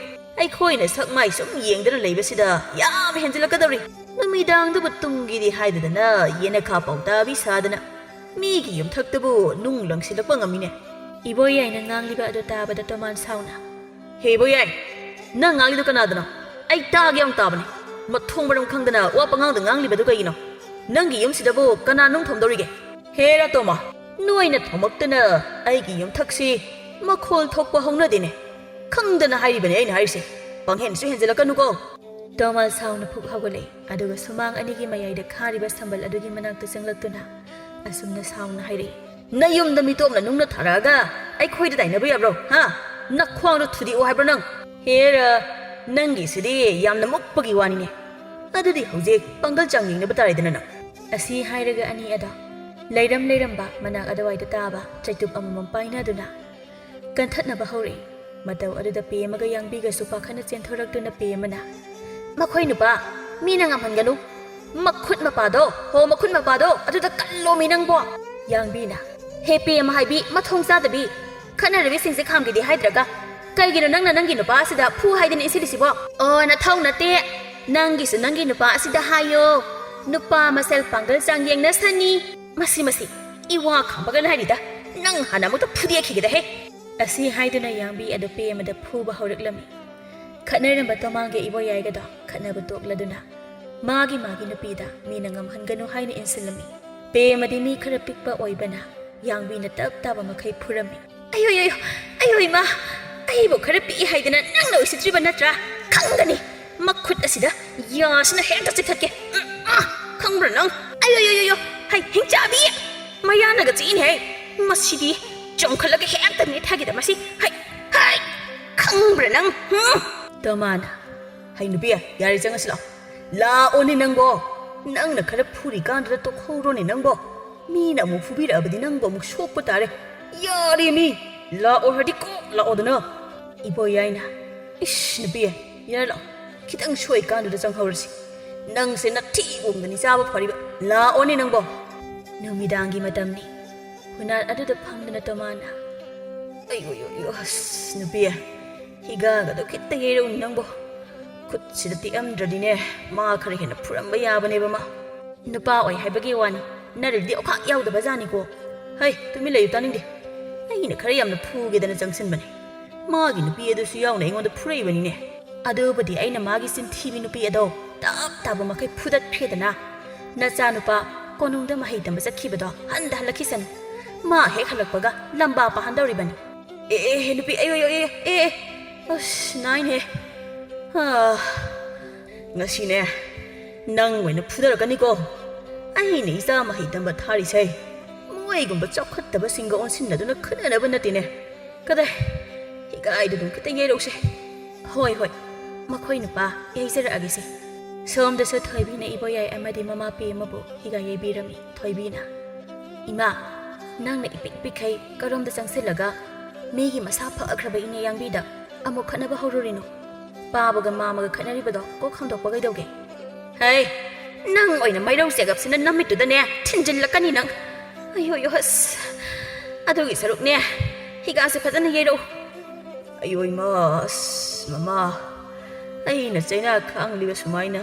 ꯑꯩꯈꯣꯏꯅ ꯁꯛ ꯃꯥꯏ ꯁꯨꯝ ꯌꯦꯡꯗꯨꯅ ꯂꯩꯕꯁꯤꯗ ꯌꯥꯝ ꯍꯦꯟꯖꯤꯜꯂꯛꯀꯗꯧꯔꯤ꯫ ꯅꯨꯃꯤꯗꯥꯡꯗꯨꯕꯨ ꯇꯨꯝꯒꯦꯗꯤ ꯍꯥꯏꯗꯗꯅ ꯌꯦꯅꯈꯥ ꯄꯥꯎꯇꯥꯕꯤ ꯁꯥꯗꯅ ꯃꯤꯒꯤ ꯌꯨꯝꯊꯛꯇꯕꯨ ꯅꯨꯡ ꯂꯪꯁꯤꯜꯂꯛꯄ ꯉꯝꯃꯤꯅꯦ꯫" ꯏꯕꯣꯌꯥꯏꯅ ꯉꯥꯡꯂꯤꯕ ꯑꯗꯨ ꯇꯥꯕꯗ ꯇꯣꯃꯥꯟ ꯁꯥꯎꯅ, "ꯍꯦ ꯏꯕꯣꯌꯥꯏ, ꯅꯪ ꯉꯥꯡꯂꯤꯗꯨ ꯀꯅꯥꯗꯅꯣ? ꯑꯩ ꯇꯥꯒꯦ ꯌꯥꯎꯅ ꯇꯥꯕꯅꯦ꯫ ꯃꯊꯣꯡ ꯃꯔꯝ ꯈꯪꯗꯅ ꯋꯥ ꯄꯉꯥꯡꯗ ꯉꯥꯡꯂꯤꯕꯗꯨ ꯀꯩꯒꯤꯅꯣ?" ꯅꯪꯒꯤ ꯌꯨꯝꯁꯤꯗꯕꯨ ꯀꯅꯥ ꯅꯨꯡ ꯊꯣꯝꯗꯧꯔꯤꯒꯦ? ꯍꯦꯔꯥ ꯇꯣꯃꯥ, ꯅꯣꯏꯅ ꯊꯣꯝꯃꯛꯇꯅ ꯑꯩꯒꯤ ꯌꯨꯝꯊꯛꯁꯤ ꯃꯈꯣꯜ ꯊꯣꯛꯄ ꯍꯧꯅꯗꯦꯅꯦ꯫ ꯈꯪꯗꯅ ꯍꯥꯏꯔꯤꯕꯅꯦ ꯑꯩꯅ ꯍꯥꯏꯔꯤꯁꯦ꯫ ꯄꯪꯍꯦꯟꯁꯨ ꯍꯦꯟꯖꯤꯜꯂꯛꯀꯅꯨꯀꯣ꯫ ꯇꯣꯃꯥ ꯁꯥꯎꯅ ꯐꯨꯛ ꯍꯧꯒꯠꯂꯛꯏ, ꯑꯗꯨꯒ ꯁꯨꯃꯥꯡ ꯑꯅꯤꯒꯤ ꯃꯌꯥꯏꯗ ꯈꯥꯔꯤꯕ ꯁꯝꯕꯜ ꯑꯗꯨꯒꯤ ꯃꯅꯥꯛꯇ ꯆꯪꯂꯛꯇꯨꯅ ꯑꯁꯨꯝꯅ ꯁꯥꯎꯅ ꯍꯥꯏꯔꯛꯏ, "ꯅꯌꯨꯝꯗ ꯃꯤꯇꯣꯞꯅ ꯅꯨꯡꯅ ꯊꯥꯔꯛꯑꯒ ꯑꯩꯈꯣꯏꯗ ꯇꯥꯏꯅꯕ ꯌꯥꯕ꯭ꯔꯣ? ꯍꯥ? ꯅꯈ꯭ꯋꯥꯡꯗꯣ ꯊꯨꯗꯦꯛꯑꯣ ꯍꯥꯏꯕ꯭ꯔꯣ ꯅꯪ? ꯍꯦꯔꯥ, ꯅꯪꯒꯤꯁꯤꯗꯤ ꯌꯥꯝꯅ ꯃꯨꯛꯄꯒꯤ ꯋꯥꯅꯤꯅꯦ꯫ ꯑꯗꯨꯗꯤ ꯍꯧꯖꯤꯛ ꯄꯥꯡꯒꯜ ꯆꯥꯡ ꯌꯦꯡꯅꯕ ꯇꯥꯔꯦꯗꯅ ꯅꯪ꯫" ꯑꯁꯤ ꯍꯥꯏꯔꯒ ꯑꯅꯤ ꯑꯗꯣ ꯂꯩꯔꯝ ꯂꯩꯔꯝꯕ ꯃꯅꯥꯛ ꯑꯗꯨꯋꯥꯏꯗ ꯇꯥꯕ ꯆꯩꯇꯨꯞ ꯑꯃꯃꯝ ꯄꯥꯏꯅꯗꯨꯅ ꯀꯟꯊꯠꯅꯕ ꯍꯧꯔꯛꯏ꯫ ꯃꯇꯧ ꯑꯗꯨꯗ ꯄꯦꯃꯒ ꯌꯥꯡꯕꯤꯒꯁꯨ ꯄꯥꯈꯠꯅ ꯆꯦꯟꯊꯣꯔꯛꯇꯨꯅ ꯄꯦꯃꯅ, "ꯃꯈꯣꯏ ꯅꯨꯄꯥ, ꯃꯤꯅ ꯉꯝꯍꯟꯒꯅꯨ꯫ ꯃꯈꯨꯠ ꯃꯄꯥꯗꯣ, ꯍꯣ, ꯃꯈꯨꯠ ꯃꯄꯥꯗꯣ ꯑꯗꯨꯗ ꯀꯜꯂꯣꯃꯤ ꯅꯪꯕꯣ!" ꯌꯥꯡꯕꯤꯅ, "ꯍꯦ ꯄꯦꯃ ꯍꯥꯏꯕꯤ, ꯃꯊꯣꯡ ꯆꯥꯗꯕꯤ, ꯈꯠꯅꯔꯤꯕꯁꯤꯡꯁꯦ ꯈꯥꯝꯒꯦꯗꯤ ꯍꯥꯏꯗ꯭ꯔꯒ ꯀꯩꯒꯤꯅꯣ ꯅꯪꯅ ꯅꯪꯒꯤ ꯅꯨꯄꯥ ꯑꯁꯤꯗ ꯐꯨ ꯍꯥꯏꯗꯅ ꯏꯟꯁꯤꯜꯂꯤꯁꯤꯕꯣ?" "ꯑꯣ, ꯅꯊꯧ ꯅꯠꯇꯦ꯫ ꯅꯪꯒꯤꯁꯨ ꯅꯪꯒꯤ ꯅꯨꯄꯥ ꯑꯁꯤꯗ ꯍꯥꯏꯌꯣ꯫ ꯅꯨꯄꯥ ꯃꯁꯦꯜ ꯄꯥꯡꯒꯜ ꯆꯥꯡ ꯌꯦꯡꯅꯁꯅꯤ꯫ ꯃꯁꯤ, ꯃꯁꯤ, ꯏꯋꯥ ꯈꯥꯝꯕꯒ ꯂꯥꯏꯔꯤꯗ꯫ ꯅꯪ ꯍꯥꯟꯅ ꯑꯃꯨꯛꯇ ꯐꯨꯗꯦꯛꯈꯤꯒꯦꯗ ꯍꯦ!" ꯑꯁꯤ ꯍꯥꯏꯗꯨꯅ ꯌꯥꯡꯕꯤ ꯑꯗꯨ ꯄꯦꯃꯗ ꯐꯨꯕ ꯍꯧꯔꯛꯂꯝꯃꯤ꯫ ꯈꯠꯅꯔꯝꯕ ꯇꯣꯃꯥꯒ ꯏꯕꯣꯌꯥꯏꯒꯗꯣ ꯈꯠꯅꯕ ꯇꯣꯛꯂꯗꯨꯅ ꯃꯥꯒꯤ ꯃꯥꯒꯤ ꯅꯨꯄꯤꯗ ꯃꯤꯅ ꯉꯝꯍꯟꯒꯅꯨ ꯍꯥꯏꯅ ꯏꯟꯁꯤꯜꯂꯝꯃꯤ꯫ ꯄꯦꯃꯗꯤ ꯃꯤ ꯈꯔ ꯄꯤꯛꯄ ꯑꯣꯏꯕꯅ ꯌꯥꯡꯕꯤꯅ ꯇꯞ ꯇꯥꯕ ꯃꯈꯩ ꯐꯨꯔꯝꯃꯤ꯫ "ꯑꯌꯣ, ꯑꯌꯣ, ꯑꯌꯣ, ꯏꯃꯥ! ꯑꯩꯕꯨ ꯈꯔ ꯄꯤꯛꯏ ꯍꯥꯏꯗꯅ ꯅꯪꯅ ꯎꯁꯤꯠꯇ꯭ꯔꯤꯕ ꯅꯠꯇ꯭ꯔꯥ? ꯈꯪꯒꯅꯤ! ꯃꯈꯨꯠ ꯑꯁꯤꯗ ꯌꯥꯁꯤꯅ ꯍꯦꯛꯇ ꯆꯤꯛꯊꯠꯀꯦ꯫ ꯎꯝ, ꯑꯥ! ꯈꯪꯕ꯭ꯔꯥ ꯅꯪ? ꯑꯌꯣ, ꯑꯌꯣ, ꯑꯌꯣ, ꯑꯌꯣ! ꯍꯩ, ꯍꯤꯡꯆꯥꯕꯤ! ꯃꯌꯥꯅꯒ ꯆꯤꯛꯏꯅꯦ ꯍꯦ! ꯃꯁꯤꯗꯤ ꯆꯣꯡꯈꯠꯂꯒ ꯍꯦꯛꯇ ꯅꯦꯠꯊꯒꯦꯗ ꯃꯁꯤ! ꯍꯩ, ꯍꯩ! ꯈꯪꯕ꯭ꯔꯥ ꯅꯪ? ꯎꯝ!" ꯇꯣꯃꯥꯅ, "ꯍꯩ ꯅꯨꯄꯤ, ꯌꯥꯔꯦ, ꯆꯪꯉꯁꯤ ꯂꯥꯛꯑꯣ꯫ ꯂꯥꯛꯑꯣꯅꯦ ꯅꯪꯕꯣ꯫ ꯅꯪꯅ ꯈꯔ ꯐꯨꯔꯤꯀꯥꯟꯗꯨꯗ ꯇꯣꯛꯍꯧꯔꯣꯅꯦ ꯅꯪꯕꯣ꯫ ꯃꯤꯅ ꯑꯃꯨꯛ ꯐꯨꯕꯤꯔꯛꯑꯕꯗꯤ ꯅꯪꯕꯨ ꯑꯃꯨꯛ ꯁꯣꯛꯄ ꯇꯥꯔꯦ꯫ ꯌꯥꯔꯦ ꯃꯤ, ꯂꯥꯛꯑꯣ ꯍꯥꯏꯗꯤ ꯀꯣꯛ ꯂꯥꯛꯑꯣꯗꯅ꯫" ꯏꯕꯣꯌꯥꯏꯅ, "ꯏꯁ ꯅꯨꯄꯤ, ꯌꯥꯔꯦ ꯂꯥꯛꯑꯣ꯫ ꯈꯤꯇꯪ ꯁꯣꯏꯀꯥꯟꯗꯨꯗ ꯆꯪꯍꯧꯔꯁꯤ꯫ ꯅꯪꯁꯦ ꯅꯊꯤꯕꯣꯡꯗꯅꯤ ꯆꯥꯕ ꯐꯔꯤꯕ꯫ ꯂꯥꯛꯑꯣꯅꯦ ꯅꯪꯕꯣ꯫" ꯅꯨꯃꯤꯗꯥꯡꯒꯤ ꯃꯇꯝꯅꯤ꯫ ꯍꯨꯅꯥꯟ ꯑꯗꯨꯗ ꯐꯝꯗꯨꯅ ꯇꯣꯃꯥꯅ, "ꯑꯩꯌꯣ, ꯌꯣ, ꯌꯣ, ꯑꯁ, ꯅꯨꯄꯤ, ꯍꯤꯒꯥꯒꯗꯣ ꯈꯤꯠꯇ ꯌꯩꯔꯛꯎꯅꯦ ꯅꯪꯕꯣ꯫ ꯈꯨꯠꯁꯤꯗ ꯇꯦꯛꯑꯝꯗ꯭ꯔꯗꯤꯅꯦ, ꯃꯥ ꯈꯔ ꯍꯦꯟꯅ ꯐꯨꯔꯝꯕ ꯌꯥꯕꯅꯦꯕ ꯃꯥ꯫ ꯅꯨꯄꯥ ꯑꯣꯏ ꯍꯥꯏꯕꯒꯤ ꯋꯥꯅꯤ, ꯅꯔꯜꯗꯤ ꯑꯣꯈꯥꯛ ꯌꯥꯎꯗꯕ ꯖꯥꯠꯅꯤꯀꯣ꯫ ꯍꯩ, ꯇꯨꯃꯤꯟ ꯂꯩꯌꯨ, ꯇꯥꯅꯤꯡꯗꯦ꯫ ꯑꯩꯅ ꯈꯔ ꯌꯥꯝꯅ ꯐꯨꯒꯦꯗꯅ ꯆꯪꯁꯤꯟꯕꯅꯦ꯫ ꯃꯥꯒꯤ ꯅꯨꯄꯤ ꯑꯗꯨꯁꯨ ꯌꯥꯎꯅ ꯑꯩꯉꯣꯟꯗ ꯐꯨꯔꯛꯏꯕꯅꯤꯅꯦ꯫ ꯑꯗꯨꯕꯨꯗꯤ ꯑꯩꯅ ꯃꯥꯒꯤ ꯆꯤꯟꯊꯤꯕꯤ ꯅꯨꯄꯤ ꯑꯗꯣ ꯇꯞ ꯇꯥꯕ ꯃꯈꯩ ꯐꯨꯗꯠꯈ꯭ꯔꯦꯗꯅ꯫ ꯅꯆꯥꯅꯨꯄꯥ ꯀꯣꯅꯨꯡꯗ ꯃꯍꯩ ꯇꯝꯕ ꯆꯠꯈꯤꯕꯗꯣ ꯍꯟꯗ ꯍꯜꯂꯛꯈꯤꯁꯅꯨ꯫ ꯃꯥ ꯍꯦꯛ ꯍꯜꯂꯛꯄꯒ ꯂꯝꯕꯥ ꯄꯥꯍꯟꯗꯧꯔꯤꯕꯅꯤ꯫ ꯑꯦ, ꯑꯦ, ꯑꯦ, ꯅꯨꯄꯤ, ꯑꯌꯣ, ꯑꯌꯣ, ꯑꯦ, ꯑꯦ, ꯑꯦ, ꯑꯁ, ꯅꯥꯏꯅꯦ꯫ ꯑꯥ, ꯉꯁꯤꯅꯦ, ꯅꯪ ꯑꯣꯏꯅ ꯐꯨꯗꯔꯛꯀꯅꯤꯀꯣ꯫ ꯑꯩꯅ ꯏꯆꯥ ꯃꯍꯩ ꯇꯝꯕ ꯊꯥꯔꯤꯁꯦ, ꯃꯣꯏꯒꯨꯝꯕ ꯆꯥꯎꯈꯠꯇꯕꯁꯤꯡꯒ ꯑꯣꯟꯁꯤꯟꯅꯗꯨꯅ ꯈꯠꯅꯅꯕ ꯅꯠꯇꯦꯅꯦ꯫ ꯀꯗꯥꯏ, ꯍꯤꯒꯥꯏꯗꯨ ꯑꯗꯨꯝ ꯈꯤꯇꯪ ꯌꯩꯔꯛꯎꯁꯦ꯫ ꯍꯣꯏ, ꯍꯣꯏ, ꯃꯈꯣꯏ ꯅꯨꯄꯥ, ꯌꯩꯖꯔꯛꯑꯒꯦꯁꯦ꯫ ꯁꯣꯝꯗꯁꯨ ꯊꯣꯏꯕꯤꯅ ꯏꯕꯣꯌꯥꯏ ꯑꯃꯗꯤ ꯃꯃꯥ ꯄꯦꯝꯃꯕꯨ ꯍꯤꯒꯥꯏ ꯌꯩꯕꯤꯔꯝꯃꯤ꯫ ꯊꯣꯏꯕꯤꯅ, "ꯏꯃꯥ, ꯅꯪꯅ ꯏꯄꯤꯛ ꯄꯤꯛꯈꯩ ꯀꯔꯣꯝꯗ ꯆꯪꯁꯤꯜꯂꯒ ꯃꯤꯒꯤ ꯃꯁꯥ ꯐꯈ꯭ꯔꯕ ꯏꯅꯦ ꯌꯥꯡꯕꯤꯗ ꯑꯃꯨꯛ ꯈꯠꯅꯕ ꯍꯧꯔꯨꯔꯤꯅꯣ? ꯄꯥꯕꯒ ꯃꯥꯃꯒ ꯈꯠꯅꯔꯤꯕꯗꯣ ꯀꯣꯛ ꯈꯪꯗꯣꯛꯄ ꯀꯩꯗꯧꯒꯦ?" "ꯍꯩ, ꯅꯪ ꯑꯣꯏꯅ ꯃꯩꯔꯧ ꯆꯦꯒꯞꯁꯤꯅ ꯅꯃꯤꯠꯇꯨꯗꯅꯦ ꯊꯤꯟꯖꯤꯜꯂꯛꯀꯅꯤ ꯅꯪ꯫ ꯑꯌꯣ, ꯌꯣ, ꯑꯁ, ꯑꯗꯨꯒꯤ ꯁꯔꯨꯛꯅꯦ, ꯍꯤꯒꯥꯁꯦ ꯐꯖꯅ ꯌꯩꯔꯛꯎ꯫" "ꯑꯌꯣ ꯏꯃꯥ, ꯑꯁ, ꯃꯃꯥ, ꯑꯩꯅ ꯆꯩꯅꯥ ꯈꯥꯡꯂꯤꯕ ꯁꯨꯃꯥꯏꯅ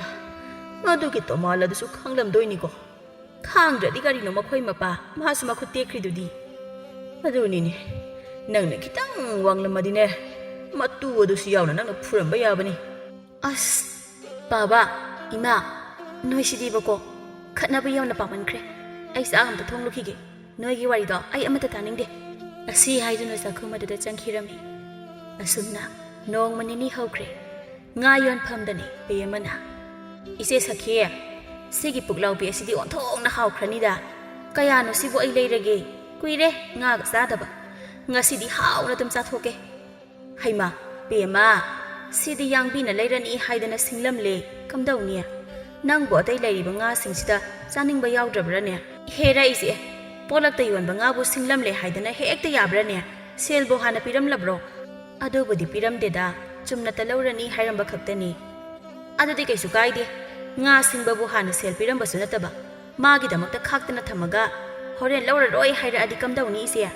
ꯃꯗꯨꯒꯤ ꯇꯣꯃꯥꯜ ꯑꯗꯨꯁꯨ ꯈꯥꯡꯂꯝꯗꯣꯏꯅꯤꯀꯣ꯫ ꯈꯥꯡꯗ꯭ꯔꯗꯤ ꯀꯔꯤꯅꯣ ꯃꯈꯣꯏ ꯃꯄꯥ, ꯃꯥꯁꯨ ꯃꯈꯨꯠ ꯇꯦꯛꯈ꯭ꯔꯤꯗꯨꯗꯤ꯫ ꯑꯗꯨꯅꯤꯅꯦ, ꯅꯪꯅ ꯈꯤꯇꯪ ꯋꯥꯡꯂꯝꯃꯗꯤꯅꯦ, ꯃꯇꯨ ꯑꯗꯨꯁꯨ ꯌꯥꯎꯅ ꯅꯪꯅ ꯐꯨꯔꯝꯕ ꯌꯥꯕꯅꯤ꯫" "ꯑꯁ, ꯄꯥꯕ, ꯏꯃꯥ, ꯅꯣꯏꯁꯤꯗꯤꯕꯀꯣ, ꯈꯠꯅꯕ ꯌꯥꯝꯅ ꯄꯥꯝꯃꯟꯈ꯭ꯔꯦ꯫ ꯑꯩ ꯆꯥꯛ ꯑꯝꯇ ꯊꯣꯡꯂꯨꯈꯤꯒꯦ꯫ ꯅꯣꯏꯒꯤ ꯋꯥꯔꯤꯗꯣ ꯑꯩ ꯑꯃꯠꯇ ꯇꯥꯅꯤꯡꯗꯦ꯫" ꯑꯁꯤ ꯍꯥꯏꯗꯨꯅ ꯆꯥꯛꯈꯨꯝ ꯑꯗꯨꯗ ꯆꯪꯈꯤꯔꯝꯃꯤ꯫ ꯑꯁꯨꯝꯅ ꯅꯣꯡꯃ ꯅꯤꯅꯤ ꯍꯧꯈ꯭ꯔꯦ꯫ ꯉꯥ ꯌꯣꯟꯐꯝꯗꯅꯤ ꯄꯦꯝꯃꯅ, "ꯏꯆꯦ ꯁꯈꯤ, ꯁꯤꯒꯤ ꯄꯨꯛꯂꯥꯎꯕꯤ ꯑꯁꯤꯗꯤ ꯑꯣꯟꯊꯣꯛꯅ ꯍꯥꯎꯈ꯭ꯔꯅꯤꯗ꯫ ꯀꯌꯥꯅꯣ ꯁꯤꯕꯨ ꯑꯩ ꯂꯩꯔꯒꯦ? ꯀꯨꯏꯔꯦ ꯉꯥꯒ ꯆꯥꯗꯕ꯫ ꯉꯁꯤꯗꯤ ꯍꯥꯎꯅ ꯑꯗꯨꯝ ꯆꯥꯊꯣꯛꯀꯦ꯫" "ꯍꯩꯃꯥ, ꯄꯦꯝꯃ, ꯁꯤꯗꯤ ꯌꯥꯡꯕꯤꯅ ꯂꯩꯔꯅꯤ ꯍꯥꯏꯗꯅ ꯁꯤꯡꯂꯝꯂꯦ꯫ ꯀꯝꯗꯧꯅꯤ? ꯅꯪꯕꯨ ꯑꯇꯩ ꯂꯩꯔꯤꯕ ꯉꯥꯁꯤꯡꯁꯤꯗ ꯆꯥꯅꯤꯡꯕ ꯌꯥꯎꯗ꯭ꯔꯕ꯭ꯔꯥꯅꯦ?" "ꯍꯦꯔꯥ ꯏꯆꯦ, ꯄꯣꯂꯛꯇ ꯌꯣꯟꯕ ꯉꯥꯕꯨ ꯁꯤꯡꯂꯝꯂꯦ ꯍꯥꯏꯗꯅ ꯍꯦꯛꯇ ꯌꯥꯕ꯭ꯔꯥꯅꯦ? ꯁꯦꯜꯕꯨ ꯍꯥꯟꯅ ꯄꯤꯔꯝꯂꯕ꯭ꯔꯣ?" "ꯑꯗꯨꯕꯨꯗꯤ ꯄꯤꯔꯝꯗꯦꯗ, ꯆꯨꯝꯅꯇ ꯂꯧꯔꯅꯤ ꯍꯥꯏꯔꯝꯕ ꯈꯛꯇꯅꯤ꯫" "ꯑꯗꯨꯗꯤ ꯀꯩꯁꯨ ꯀꯥꯏꯗꯦ, ꯉꯥ ꯁꯤꯡꯕꯕꯨ ꯍꯥꯟꯅ ꯁꯦꯜ ꯄꯤꯔꯝꯕꯁꯨ ꯅꯠꯇꯕ, ꯃꯥꯒꯤꯗꯃꯛꯇ ꯈꯥꯛꯇꯅ ꯊꯝꯃꯒ ꯍꯣꯔꯦꯟ ꯂꯧꯔꯔꯣꯏ ꯍꯥꯏꯔꯛꯑꯗꯤ ꯀꯝꯗꯧꯅꯤ ꯏꯆꯦ?"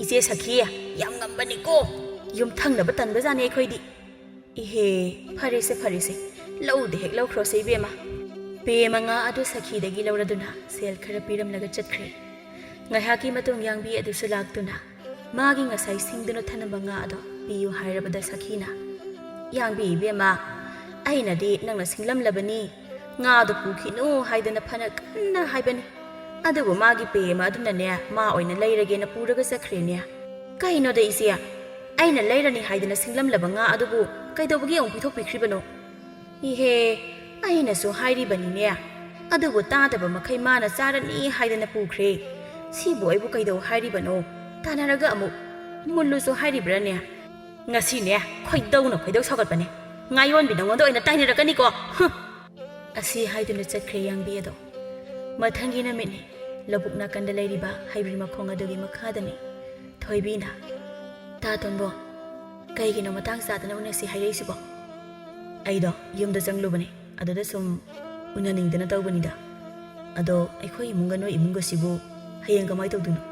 "ꯏꯆꯦ ꯁꯈꯤ, ꯌꯥꯝ ꯉꯝꯕꯅꯤꯀꯣ, ꯌꯨꯝꯊꯪꯅꯕ ꯇꯟꯕꯖꯥꯠꯅꯤ ꯑꯩꯈꯣꯏꯗꯤ꯫" "ꯏꯍꯦ, ꯐꯔꯦꯁꯦ, ꯐꯔꯦꯁꯦ, ꯂꯧꯗ ꯍꯦꯛ ꯂꯧꯈ꯭ꯔꯣꯁꯦ ꯏꯕꯦꯝꯃ꯫" ꯄꯦꯝꯃ ꯉꯥ ꯑꯗꯨ ꯁꯈꯤꯗꯒꯤ ꯂꯧꯔꯗꯨꯅ ꯁꯦꯜ ꯈꯔ ꯄꯤꯔꯝꯂꯒ ꯆꯠꯈ꯭ꯔꯦ꯫ ꯉꯥꯏꯍꯥꯛꯀꯤ ꯃꯇꯨꯡ ꯌꯥꯡꯕꯤ ꯑꯗꯨꯁꯨ ꯂꯥꯛꯇꯨꯅ ꯃꯥꯒꯤ ꯉꯁꯥꯏ ꯁꯤꯡꯗꯨꯅ ꯊꯅꯝꯕ ꯉꯥ ꯑꯗꯣ ꯄꯤꯌꯨ ꯍꯥꯏꯔꯕꯗ ꯁꯈꯤꯅ, "ꯌꯥꯡꯕꯤ ꯏꯕꯦꯝꯃ, ꯑꯩꯅꯗꯤ ꯅꯪꯅ ꯁꯤꯡꯂꯝꯂꯕꯅꯤ, ꯉꯥꯗꯨ ꯄꯨꯈꯤꯅꯨ ꯍꯥꯏꯗꯅ ꯐꯅ ꯀꯟꯅ ꯍꯥꯏꯕꯅꯤ꯫ ꯑꯗꯨꯕꯨ ꯃꯥꯒꯤ ꯄꯦꯃ ꯑꯗꯨꯅꯅꯦ, ꯃꯥ ꯑꯣꯏꯅ ꯂꯩꯔꯒꯦꯅ ꯄꯨꯔꯒ ꯆꯠꯈ꯭ꯔꯦꯅꯦ꯫ ꯀꯩꯅꯣꯗ ꯏꯆꯦ, ꯑꯩꯅ ꯂꯩꯔꯅꯤ ꯍꯥꯏꯗꯅ ꯁꯤꯡꯂꯝꯂꯕ ꯉꯥ ꯑꯗꯨꯕꯨ ꯀꯩꯗꯧꯕꯒꯤ ꯑꯃꯨꯛ ꯄꯤꯊꯣꯛꯄꯤꯈ꯭ꯔꯤꯕꯅꯣ? ꯏꯍꯦ, ꯑꯩꯅꯁꯨ ꯍꯥꯏꯔꯤꯕꯅꯤꯅꯦ, ꯑꯗꯨꯕꯨ ꯇꯥꯗꯕ ꯃꯈꯩ ꯃꯥꯅ ꯆꯥꯔꯅꯤ ꯍꯥꯏꯗꯅ ꯄꯨꯈ꯭ꯔꯦ꯫ ꯁꯤꯕꯨ ꯑꯩꯕꯨ ꯀꯩꯗꯧ ꯍꯥꯏꯔꯤꯕꯅꯣ? ꯇꯥꯟꯅꯔꯒ ꯑꯃꯨꯛ ꯃꯨꯜꯂꯨꯁꯨ ꯍꯥꯏꯔꯤꯕ꯭ꯔꯥꯅꯦ? ꯉꯁꯤꯅꯦ ꯈꯣꯏꯗꯧꯅ ꯈꯣꯏꯗꯧ ꯁꯥꯎꯒꯠꯄꯅꯦ꯫ ꯉꯥꯌꯣꯟꯕꯤ ꯅꯉꯣꯟꯗ ꯑꯣꯏꯅ ꯇꯥꯏꯅꯔꯛꯀꯅꯤꯀꯣ꯫ ꯍꯨꯝ꯫ ꯑꯁꯤ ꯍꯥꯏꯗꯨꯅ ꯆꯠꯈ꯭ꯔꯦ ꯌꯥꯡꯕꯤ ꯑꯗꯣ꯫ ꯃꯊꯪꯒꯤ ꯅꯨꯃꯤꯠꯅꯤ꯫ ꯂꯧꯕꯨꯛ ꯅꯥꯀꯟꯗ ꯂꯩꯔꯤꯕ ꯍꯩꯕ꯭ꯔꯤ ꯃꯈꯣꯡ ꯑꯗꯨꯒꯤ ꯃꯈꯥꯗꯅꯤ꯫ ꯊꯣꯏꯕꯤꯅ, "ꯇꯥ ꯇꯣꯝꯕꯣ, ꯀꯩꯒꯤꯅꯣ ꯃꯇꯥꯡ ꯆꯥꯗꯅ ꯎꯅꯁꯤ ꯍꯥꯏꯔꯛꯏꯁꯤꯕꯣ?" "ꯑꯩꯗꯣ ꯌꯨꯝꯗ ꯆꯪꯂꯨꯕꯅꯦ, ꯑꯗꯨꯗ ꯁꯨꯝ ꯎꯅꯅꯤꯡꯗꯅ ꯇꯧꯕꯅꯤꯗ꯫ ꯑꯗꯣ ꯑꯩꯈꯣꯏ ꯏꯃꯨꯡꯒ ꯅꯣꯏ ꯏꯃꯨꯡꯒꯁꯤꯕꯨ ꯍꯌꯦꯡ ꯀꯃꯥꯏ ꯇꯧꯗꯣꯏꯅꯣ?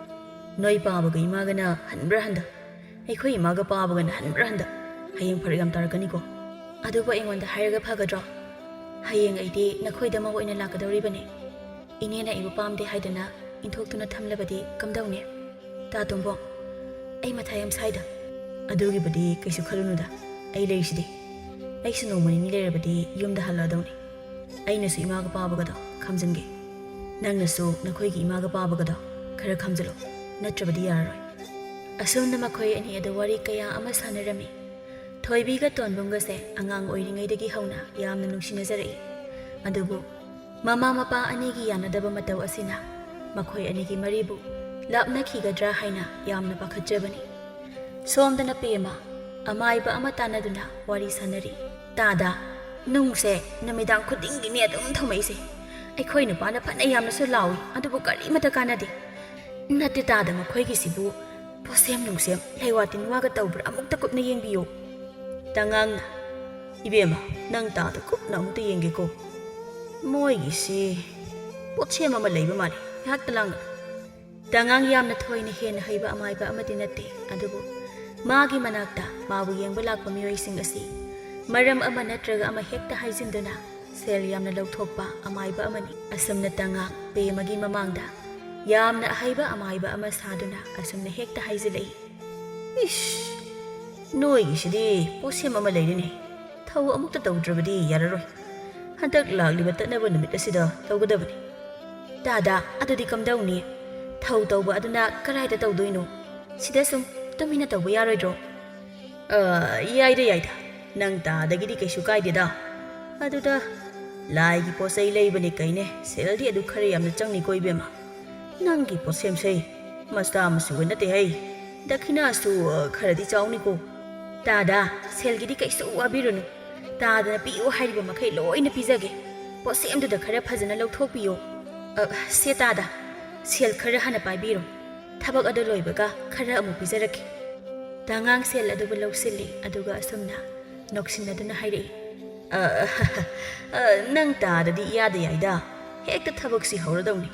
ꯅꯣꯏ ꯄꯥꯕꯒ ꯏꯃꯥꯒꯅ ꯍꯟꯕ꯭ꯔꯥ ꯍꯟꯗ? ꯑꯩꯈꯣꯏ ꯏꯃꯥꯒ ꯄꯥꯕꯒꯅ ꯍꯟꯕ꯭ꯔꯥ ꯍꯟꯗ? ꯍꯌꯦꯡ ꯐꯔꯛ ꯌꯥꯝ ꯇꯥꯔꯛꯀꯅꯤꯀꯣ꯫ ꯑꯗꯨꯕꯨ ꯑꯩꯉꯣꯟꯗ ꯍꯥꯏꯔꯒ ꯐꯒꯗ꯭ꯔꯣ? ꯍꯌꯦꯡ ꯑꯩꯗꯤ ꯅꯈꯣꯏꯗꯃꯛ ꯑꯣꯏꯅ ꯂꯥꯛꯀꯗꯧꯔꯤꯕꯅꯦ꯫ ꯏꯅꯦꯅ ꯑꯩꯕꯨ ꯄꯥꯝꯗꯦ ꯍꯥꯏꯗꯅ ꯏꯟꯊꯣꯛꯇꯨꯅ ꯊꯝꯂꯕꯗꯤ ꯀꯝꯗꯧꯅꯤ? ꯇꯥ ꯇꯣꯝꯕꯣ, ꯑꯩ ꯃꯊꯥ ꯌꯥꯝ ꯁꯥꯏꯗ꯫ ꯑꯗꯨꯒꯤꯕꯨꯗꯤ ꯀꯩꯁꯨ ꯈꯜꯂꯨꯅꯨꯗ, ꯑꯩ ꯂꯩꯔꯤꯁꯤꯗꯤ꯫ ꯑꯩꯁꯨ ꯅꯣꯡꯃ ꯅꯤꯅꯤ ꯂꯩꯔꯕꯗꯤ ꯌꯨꯝꯗ ꯍꯜꯂꯛꯑꯗꯧꯅꯤ꯫ ꯑꯩꯅꯁꯨ ꯏꯃꯥꯒ ꯄꯥꯕꯒꯗꯣ ꯈꯝꯖꯟꯒꯦ꯫ ꯅꯪꯅꯁꯨ ꯅꯈꯣꯏꯒꯤ ꯏꯃꯥꯒ ꯄꯥꯕꯒꯗꯣ ꯈꯔ ꯈꯝꯖꯤꯜꯂꯨ, ꯅꯠꯇ꯭ꯔꯕꯗꯤ ꯌꯥꯔꯔꯣꯏ꯫" ꯑꯁꯨꯝꯅ ꯃꯈꯣꯏ ꯑꯅꯤ ꯑꯗꯨ ꯋꯥꯔꯤ ꯀꯌꯥ ꯑꯃ ꯁꯥꯟꯅꯔꯝꯃꯤ꯫ ꯊꯣꯏꯕꯤꯒ ꯇꯣꯟꯕꯨꯝꯒꯁꯦ ꯑꯉꯥꯡ ꯑꯣꯏꯔꯤꯉꯩꯗꯒꯤ ꯍꯧꯅ ꯌꯥꯝꯅ ꯅꯨꯡꯁꯤꯅꯖꯔꯛꯏ꯫ ꯑꯗꯨꯕꯨ ꯃꯃꯥ ꯃꯄꯥ ꯑꯅꯤꯒꯤ ꯌꯥꯅꯗꯕ ꯃꯇꯧ ꯑꯁꯤꯅ ꯃꯈꯣꯏ ꯑꯅꯤꯒꯤ ꯃꯔꯤꯕꯨ ꯂꯥꯞꯅꯈꯤꯒꯗ꯭ꯔꯥ ꯍꯥꯏꯅ ꯌꯥꯝꯅ ꯄꯥꯈꯠꯆꯕꯅꯤ꯫ ꯁꯣꯝꯗꯅ ꯄꯦꯃ ꯑꯃꯥꯏꯕ ꯑꯃ ꯇꯥꯟꯅꯗꯨꯅ ꯋꯥꯔꯤ ꯁꯥꯟꯅꯔꯤ꯫ "ꯇꯥꯗ, ꯅꯨꯡꯁꯦ ꯅꯨꯃꯤꯗꯥꯡ ꯈꯨꯗꯤꯡꯒꯤꯅꯦ ꯑꯗꯨꯝ ꯊꯨꯝꯃꯛꯏꯁꯦ꯫ ꯑꯩꯈꯣꯏ ꯅꯨꯄꯥꯅ ꯐꯅ ꯌꯥꯝꯅꯁꯨ ꯂꯥꯎꯏ, ꯑꯗꯨꯕꯨ ꯀꯔꯤꯃꯇ ꯀꯥꯟꯅꯗꯦ꯫ ꯅꯠꯇꯦ ꯇꯥꯗ, ꯃꯈꯣꯏꯒꯤꯁꯤꯕꯨ ꯄꯣꯠꯁꯦꯝ ꯅꯨꯡꯁꯦꯝ, ꯂꯩꯋꯥ ꯇꯤꯟꯋꯥꯒ ꯇꯧꯕ꯭ꯔꯥ? ꯑꯃꯨꯛꯇ ꯀꯨꯞꯅ ꯌꯦꯡꯕꯤꯌꯨ꯫" ꯇꯉꯥꯡꯅ, "ꯏꯕꯦꯝꯃ, ꯅꯪ ꯇꯥꯗ ꯀꯨꯞꯅ ꯑꯃꯨꯛꯇ ꯌꯦꯡꯒꯦꯀꯣ꯫ ꯃꯣꯏꯒꯤꯁꯤ ꯄꯣꯠꯁꯦꯝ ꯑꯃ ꯂꯩꯕ ꯃꯥꯜꯂꯤ꯫ ꯉꯥꯏꯍꯥꯛꯇ ꯂꯥꯡꯒꯅꯨ꯫" ꯇꯉꯥꯡ ꯌꯥꯝꯅ ꯊꯣꯏꯅ ꯍꯦꯟꯅ ꯍꯩꯕ ꯑꯃꯥꯏꯕ ꯑꯃꯗꯤ ꯅꯠꯇꯦ, ꯑꯗꯨꯕꯨ ꯃꯥꯒꯤ ꯃꯅꯥꯛꯇ ꯃꯥꯕꯨ ꯌꯦꯡꯕ ꯂꯥꯛꯄ ꯃꯤꯑꯣꯏꯁꯤꯡ ꯑꯁꯤ ꯃꯔꯝ ꯑꯃ ꯅꯠꯇ꯭ꯔꯒ ꯑꯃ ꯍꯦꯛꯇ ꯍꯥꯏꯖꯤꯟꯗꯨꯅ ꯁꯦꯜ ꯌꯥꯝꯅ ꯂꯧꯊꯣꯛꯄ ꯑꯃꯥꯏꯕ ꯑꯃꯅꯤ꯫ ꯑꯁꯨꯝꯅ ꯇꯉꯥꯡ ꯄꯦꯃꯒꯤ ꯃꯃꯥꯡꯗ ꯌꯥꯝꯅ ꯑꯍꯩꯕ ꯑꯃꯥꯏꯕ ꯑꯃ ꯁꯥꯗꯨꯅ ꯑꯁꯨꯝꯅ ꯍꯦꯛꯇ ꯍꯥꯏꯖꯤꯜꯂꯛꯏ꯫ "ꯏꯁ, ꯅꯣꯏꯒꯤꯁꯤꯗꯤ ꯄꯣꯠꯁꯦꯝ ꯑꯃ ꯂꯩꯔꯦꯅꯦ꯫ ꯊꯧ ꯑꯃꯨꯛꯇ ꯇꯧꯗ꯭ꯔꯕꯗꯤ ꯌꯥꯔꯔꯣꯏ꯫ ꯍꯟꯗꯛ ꯂꯥꯛꯂꯤꯕ ꯇꯠꯅꯕ ꯅꯨꯃꯤꯠ ꯑꯁꯤꯗ ꯇꯧꯒꯗꯕꯅꯤ꯫ ꯇꯥꯗ, ꯑꯗꯨꯗꯤ ꯀꯝꯗꯧꯅꯤ? ꯊꯧ ꯇꯧꯕ ꯑꯗꯨꯅ ꯀꯗꯥꯏꯗ ꯇꯧꯗꯣꯏꯅꯣ? ꯁꯤꯗ ꯁꯨꯝ ꯇꯨꯃꯤꯟꯅ ꯇꯧꯕ ꯌꯥꯔꯣꯏꯗ꯭ꯔꯣ? ꯑ, ꯌꯥꯏꯗ, ꯌꯥꯏꯗ꯫ ꯅꯪ ꯇꯥꯗꯒꯤꯗꯤ ꯀꯩꯁꯨ ꯀꯥꯏꯗꯦꯗ꯫ ꯑꯗꯨꯗ ꯂꯥꯏꯒꯤ ꯄꯣꯠ ꯆꯩ ꯂꯩꯕꯅꯦ ꯀꯩꯅꯦ, ꯁꯦꯜꯗꯤ ꯑꯗꯨ ꯈꯔ ꯌꯥꯝꯅ ꯆꯪꯅꯤꯀꯣ ꯏꯕꯦꯝꯃ꯫ ꯅꯪꯒꯤ ꯄꯣꯠꯁꯦꯝꯁꯦ ꯃꯆꯥ ꯃꯁꯨꯒ ꯅꯠꯇꯦ ꯍꯩ꯫ ꯗꯈꯤꯅꯥꯁꯨ, ꯑ, ꯈꯔꯗꯤ ꯆꯥꯎꯅꯤꯀꯣ꯫ ꯇꯥꯗ, ꯁꯦꯜꯒꯤꯗꯤ ꯀꯩꯁꯨ ꯋꯥꯕꯤꯔꯨꯅꯨ꯫ ꯇꯥꯗꯅ ꯄꯤꯌꯨ ꯍꯥꯏꯔꯤꯕ ꯃꯈꯩ ꯂꯣꯏꯅ ꯄꯤꯖꯒꯦ꯫ ꯄꯣꯠꯁꯦꯝꯗꯨꯗ ꯈꯔ ꯐꯖꯅ ꯂꯧꯊꯣꯛꯄꯤꯌꯣ꯫ ꯑ, ꯁꯦ ꯇꯥꯗ, ꯁꯦꯜ ꯈꯔ ꯍꯥꯟꯅ ꯄꯥꯏꯕꯤꯔꯣ꯫ ꯊꯕꯛ ꯑꯗꯨ ꯂꯣꯏꯕꯒ ꯈꯔ ꯑꯃꯨꯛ ꯄꯤꯖꯔꯛꯀꯦ꯫ ꯇꯉꯥꯡ ꯁꯦꯜ ꯑꯗꯨꯕꯨ ꯂꯧꯁꯤꯜꯂꯤ, ꯑꯗꯨꯒ ꯑꯁꯨꯝꯅ ꯅꯣꯛꯁꯤꯟꯅꯗꯨꯅ ꯍꯥꯏꯔꯛꯏ, "ꯑ, ꯑ, ꯅꯪ ꯇꯥꯗꯗꯤ ꯏꯌꯥꯗ ꯌꯥꯏꯗ꯫ ꯍꯦꯛꯇ ꯊꯕꯛꯁꯤ ꯍꯧꯔꯗꯧꯅꯤ꯫"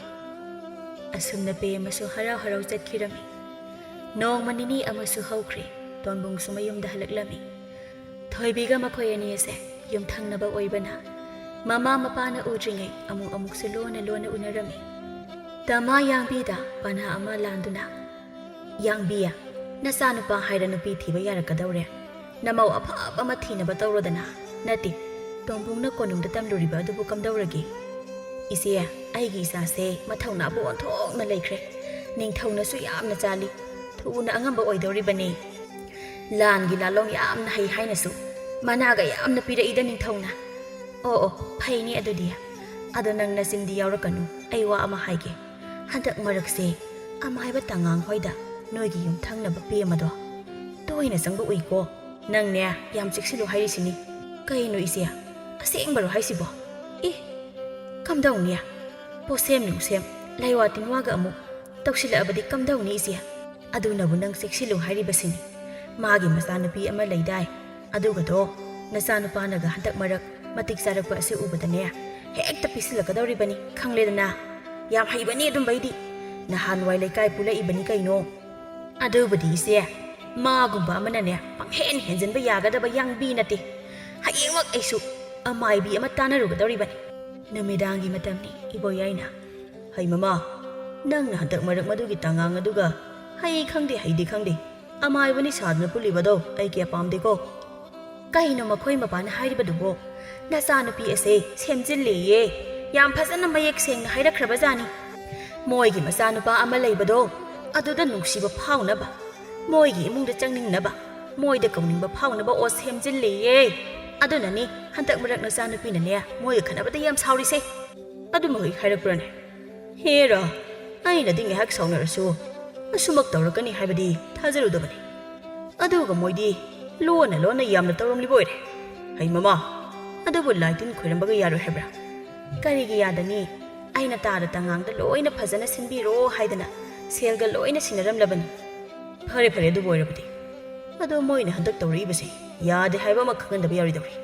ꯑꯁꯨꯝꯅ ꯄꯦ ꯑꯃꯁꯨ ꯍꯔꯥꯎ ꯍꯔꯥꯎ ꯆꯠꯈꯤꯔꯝꯃꯤ꯫ ꯅꯣꯡꯃ ꯅꯤꯅꯤ ꯑꯃꯁꯨ ꯍꯧꯈ꯭ꯔꯦ꯫ ꯇꯣꯟꯕꯨꯡꯁꯨ ꯃꯌꯨꯝꯗ ꯍꯜꯂꯛꯂꯝꯃꯤ꯫ ꯊꯣꯏꯕꯤꯒ ꯃꯈꯣꯏ ꯑꯅꯤ ꯑꯁꯦ ꯌꯨꯝꯊꯪꯅꯕ ꯑꯣꯏꯕꯅ ꯃꯃꯥ ꯃꯄꯥꯅ ꯎꯗ꯭ꯔꯤꯉꯩ ꯑꯃꯨꯛ ꯑꯃꯨꯛꯁꯨ ꯂꯣꯟꯅ ꯂꯣꯟꯅ ꯎꯅꯔꯝꯃꯤ꯫ ꯇꯃꯥ ꯌꯥꯡꯕꯤꯗ ꯄꯅꯥ ꯑꯃ ꯂꯥꯟꯗꯨꯅ, "ꯌꯥꯡꯕꯤ, ꯅꯆꯥꯅꯨꯄꯥ ꯍꯥꯏꯔ ꯅꯨꯄꯤ ꯊꯤꯕ ꯌꯥꯔꯛꯀꯗꯧꯔꯦ꯫ ꯅꯃꯧ ꯑꯐꯕ ꯑꯃ ꯊꯤꯅꯕ ꯇꯧꯔꯣꯗꯅ꯫ ꯅꯠꯇꯦ, ꯇꯣꯝꯕꯨꯡꯅ ꯀꯣꯅꯨꯡꯗ ꯇꯝꯂꯨꯔꯤꯕ ꯑꯗꯨꯕꯨ ꯀꯝꯗꯧꯔꯒꯦ?" "ꯏꯆꯦ, ꯑꯩꯒꯤ ꯏꯆꯥꯁꯦ ꯃꯊꯧꯅꯥꯕꯨ ꯑꯣꯟꯊꯣꯛꯅ ꯂꯩꯈ꯭ꯔꯦ꯫ ꯅꯤꯡꯊꯧꯅꯁꯨ ꯌꯥꯝꯅ ꯆꯥꯜꯂꯤ꯫ ꯊꯨꯅ ꯑꯉꯝꯕ ꯑꯣꯏꯗꯧꯔꯤꯕꯅꯤ꯫ ꯂꯥꯟꯒꯤ ꯂꯥꯂꯣꯡ ꯌꯥꯝꯅ ꯍꯩ ꯍꯥꯏꯅꯁꯨ ꯃꯅꯥꯒ ꯌꯥꯝꯅ ꯄꯤꯔꯛꯏꯗ ꯅꯤꯡꯊꯧꯅ꯫ ꯑꯣ, ꯑꯣ, ꯐꯩꯅꯦ ꯑꯗꯨꯗꯤ꯫ ꯑꯗꯣ ꯅꯪ ꯅꯆꯤꯟꯗꯤ ꯌꯥꯎꯔꯛꯀꯅꯨ, ꯑꯩ ꯋꯥ ꯑꯃ ꯍꯥꯏꯒꯦ꯫ ꯍꯟꯗꯛ ꯃꯔꯛꯁꯦ ꯑꯃꯥꯏꯕ ꯇꯉꯥꯡ ꯍꯣꯏꯗ ꯅꯣꯏꯒꯤ ꯌꯨꯝꯊꯪꯅꯕ ꯄꯦꯝꯃꯗꯣ ꯇꯣꯏꯅ ꯆꯪꯕ ꯎꯏꯀꯣ꯫ ꯅꯪꯅꯦ ꯌꯥꯝ ꯆꯦꯛꯁꯤꯜꯂꯨ ꯍꯥꯏꯔꯤꯁꯤꯅꯤ꯫ ꯀꯩꯅꯣ ꯏꯆꯦ, ꯑꯁꯦꯡꯕꯔꯣ ꯍꯥꯏꯁꯤꯕꯣ? ꯑꯦ, ꯀꯝꯗꯧꯅꯤ? ꯄꯣꯠꯁꯦꯝ ꯅꯨꯡꯁꯦꯝ, ꯂꯩꯋꯥ ꯇꯤꯟꯋꯥꯒ ꯑꯃꯨꯛ ꯇꯧꯁꯤꯜꯂꯛꯑꯕꯗꯤ ꯀꯝꯗꯧꯅꯤ ꯏꯆꯦ? ꯑꯗꯨꯅꯕꯨ ꯅꯪ ꯆꯦꯛꯁꯤꯜꯂꯨ ꯍꯥꯏꯔꯤꯕꯁꯤꯅꯤ꯫ ꯃꯥꯒꯤ ꯃꯆꯥꯅꯨꯄꯤ ꯑꯃ ꯂꯩꯗꯥꯏ, ꯑꯗꯨꯒꯗꯣ ꯅꯆꯥꯅꯨꯄꯥꯅꯒ ꯍꯟꯗꯛ ꯃꯔꯛ ꯃꯇꯤꯛ ꯆꯥꯔꯛꯄ ꯑꯁꯤ ꯎꯕꯗꯅꯦ ꯍꯦꯛꯇ ꯄꯤꯁꯤꯜꯂꯛꯀꯗꯧꯔꯤꯕꯅꯤ, ꯈꯪꯂꯦꯗꯅ꯫ ꯌꯥꯝ ꯍꯩꯕꯅꯤ ꯑꯗꯨꯝꯕꯩꯗꯤ, ꯅꯍꯥꯟꯋꯥꯏ ꯂꯩꯀꯥꯏ ꯄꯨꯜꯂꯛꯏꯕꯅꯤ ꯀꯩꯅꯣ꯫ ꯑꯗꯨꯕꯨꯗꯤ ꯏꯆꯦ, ꯃꯥꯒꯨꯝꯕ ꯑꯃꯅꯅꯦ ꯄꯪꯍꯦꯟ ꯍꯦꯟꯖꯤꯟꯕ ꯌꯥꯒꯗꯕ ꯌꯥꯡꯕꯤ ꯅꯠꯇꯦ꯫ ꯍꯌꯦꯡꯃꯛ ꯑꯩꯁꯨ ꯑꯃꯥꯏꯕꯤ ꯑꯃ ꯇꯥꯟꯅꯔꯨꯒꯗꯧꯔꯤꯕꯅꯤ꯫ ꯅꯨꯃꯤꯗꯥꯡꯒꯤ ꯃꯇꯝꯅꯤ, ꯏꯕꯣꯌꯥꯏꯅ꯫ "ꯍꯩ ꯃꯃꯥ, ꯅꯪꯅ ꯍꯟꯗꯛ ꯃꯔꯛ ꯃꯗꯨꯒꯤ ꯇꯉꯥꯡ ꯑꯗꯨꯒ ꯍꯩ ꯈꯪꯗꯦ ꯍꯩꯗꯦ ꯈꯪꯗꯦ ꯑꯃꯥꯏꯕꯅꯤ ꯁꯥꯗꯨꯅ ꯄꯨꯜꯂꯤꯕꯗꯣ ꯑꯩ ꯀꯌꯥ ꯄꯥꯝꯗꯦꯀꯣ꯫" "ꯀꯩꯅꯣ ꯃꯈꯣꯏ ꯃꯄꯥꯅ ꯍꯥꯏꯔꯤꯕꯗꯨꯕꯣ? "ꯅꯆꯥꯅꯨꯄꯤ ꯑꯁꯦ ꯁꯦꯝꯖꯤꯜꯂꯦꯌꯦ꯫ ꯌꯥꯝ ꯐꯖꯅ ꯃꯌꯦꯛ ꯁꯦꯡꯅ ꯍꯥꯏꯔꯛꯈ꯭ꯔꯕꯖꯥꯠꯅꯤ꯫ ꯃꯣꯏꯒꯤ ꯃꯆꯥꯅꯨꯄꯥ ꯑꯃ ꯂꯩꯕꯗꯣ, ꯑꯗꯨꯗ ꯅꯨꯡꯁꯤꯕ ꯐꯥꯎꯅꯕ, ꯃꯣꯏꯒꯤ ꯏꯃꯨꯡꯗ ꯆꯪꯅꯤꯡꯅꯕ, ꯃꯣꯏꯗ ꯀꯧꯅꯤꯡꯕ ꯐꯥꯎꯅꯕ ꯑꯣ ꯁꯦꯝꯖꯤꯜꯂꯦꯌꯦ꯫ ꯑꯗꯨꯅꯅꯤ ꯍꯟꯗꯛ ꯃꯔꯛ ꯅꯆꯥꯅꯨꯄꯤꯅꯅꯦ ꯃꯣꯏꯒ ꯈꯠꯅꯕꯗ ꯌꯥꯝ ꯁꯥꯎꯔꯤꯁꯦ꯫" "ꯑꯗꯨꯃꯛ ꯍꯦꯛ ꯍꯥꯏꯔꯛꯄ꯭ꯔꯅꯦ?" "ꯍꯦꯔꯥ, ꯑꯩꯅꯗꯤ ꯉꯥꯏꯍꯥꯛ ꯁꯥꯎꯅꯔꯁꯨ ꯑꯁꯨꯃꯛ ꯇꯧꯔꯛꯀꯅꯤ ꯍꯥꯏꯕꯗꯤ ꯊꯥꯖꯔꯨꯗꯕꯅꯤ꯫ ꯑꯗꯨꯒ ꯃꯣꯏꯗꯤ ꯂꯣꯟꯅ ꯂꯣꯟꯅ ꯌꯥꯝꯅ ꯇꯧꯔꯝꯂꯤꯕ ꯑꯣꯏꯔꯦ꯫ ꯍꯩ ꯃꯃꯥ, ꯑꯗꯨꯕꯨ ꯂꯥꯏ ꯇꯤꯟ ꯈꯣꯏꯔꯝꯕꯒ ꯌꯥꯔꯣꯏ ꯍꯥꯏꯕ꯭ꯔꯥ?" "ꯀꯔꯤꯒꯤ ꯌꯥꯗꯅꯤ? ꯑꯩꯅ ꯇꯥꯗ ꯇꯉꯥꯡꯗ ꯂꯣꯏꯅ ꯐꯖꯅ ꯁꯤꯟꯕꯤꯔꯣ ꯍꯥꯏꯗꯅ ꯁꯦꯜꯒ ꯂꯣꯏꯅ ꯁꯤꯟꯅꯔꯝꯂꯕꯅꯤ꯫" "ꯐꯔꯦ ꯐꯔꯦ, ꯑꯗꯨꯕꯨ ꯑꯣꯏꯔꯕꯗꯤ꯫ ꯑꯗꯣ ꯃꯣꯏꯅ ꯍꯟꯗꯛ ꯇꯧꯔꯛꯏꯕꯁꯦ ꯌꯥꯗꯦ ꯍꯥꯏꯕ ꯑꯃ ꯈꯪꯍꯟꯗꯕ ꯌꯥꯔꯣꯏꯗꯧꯔꯤ꯫"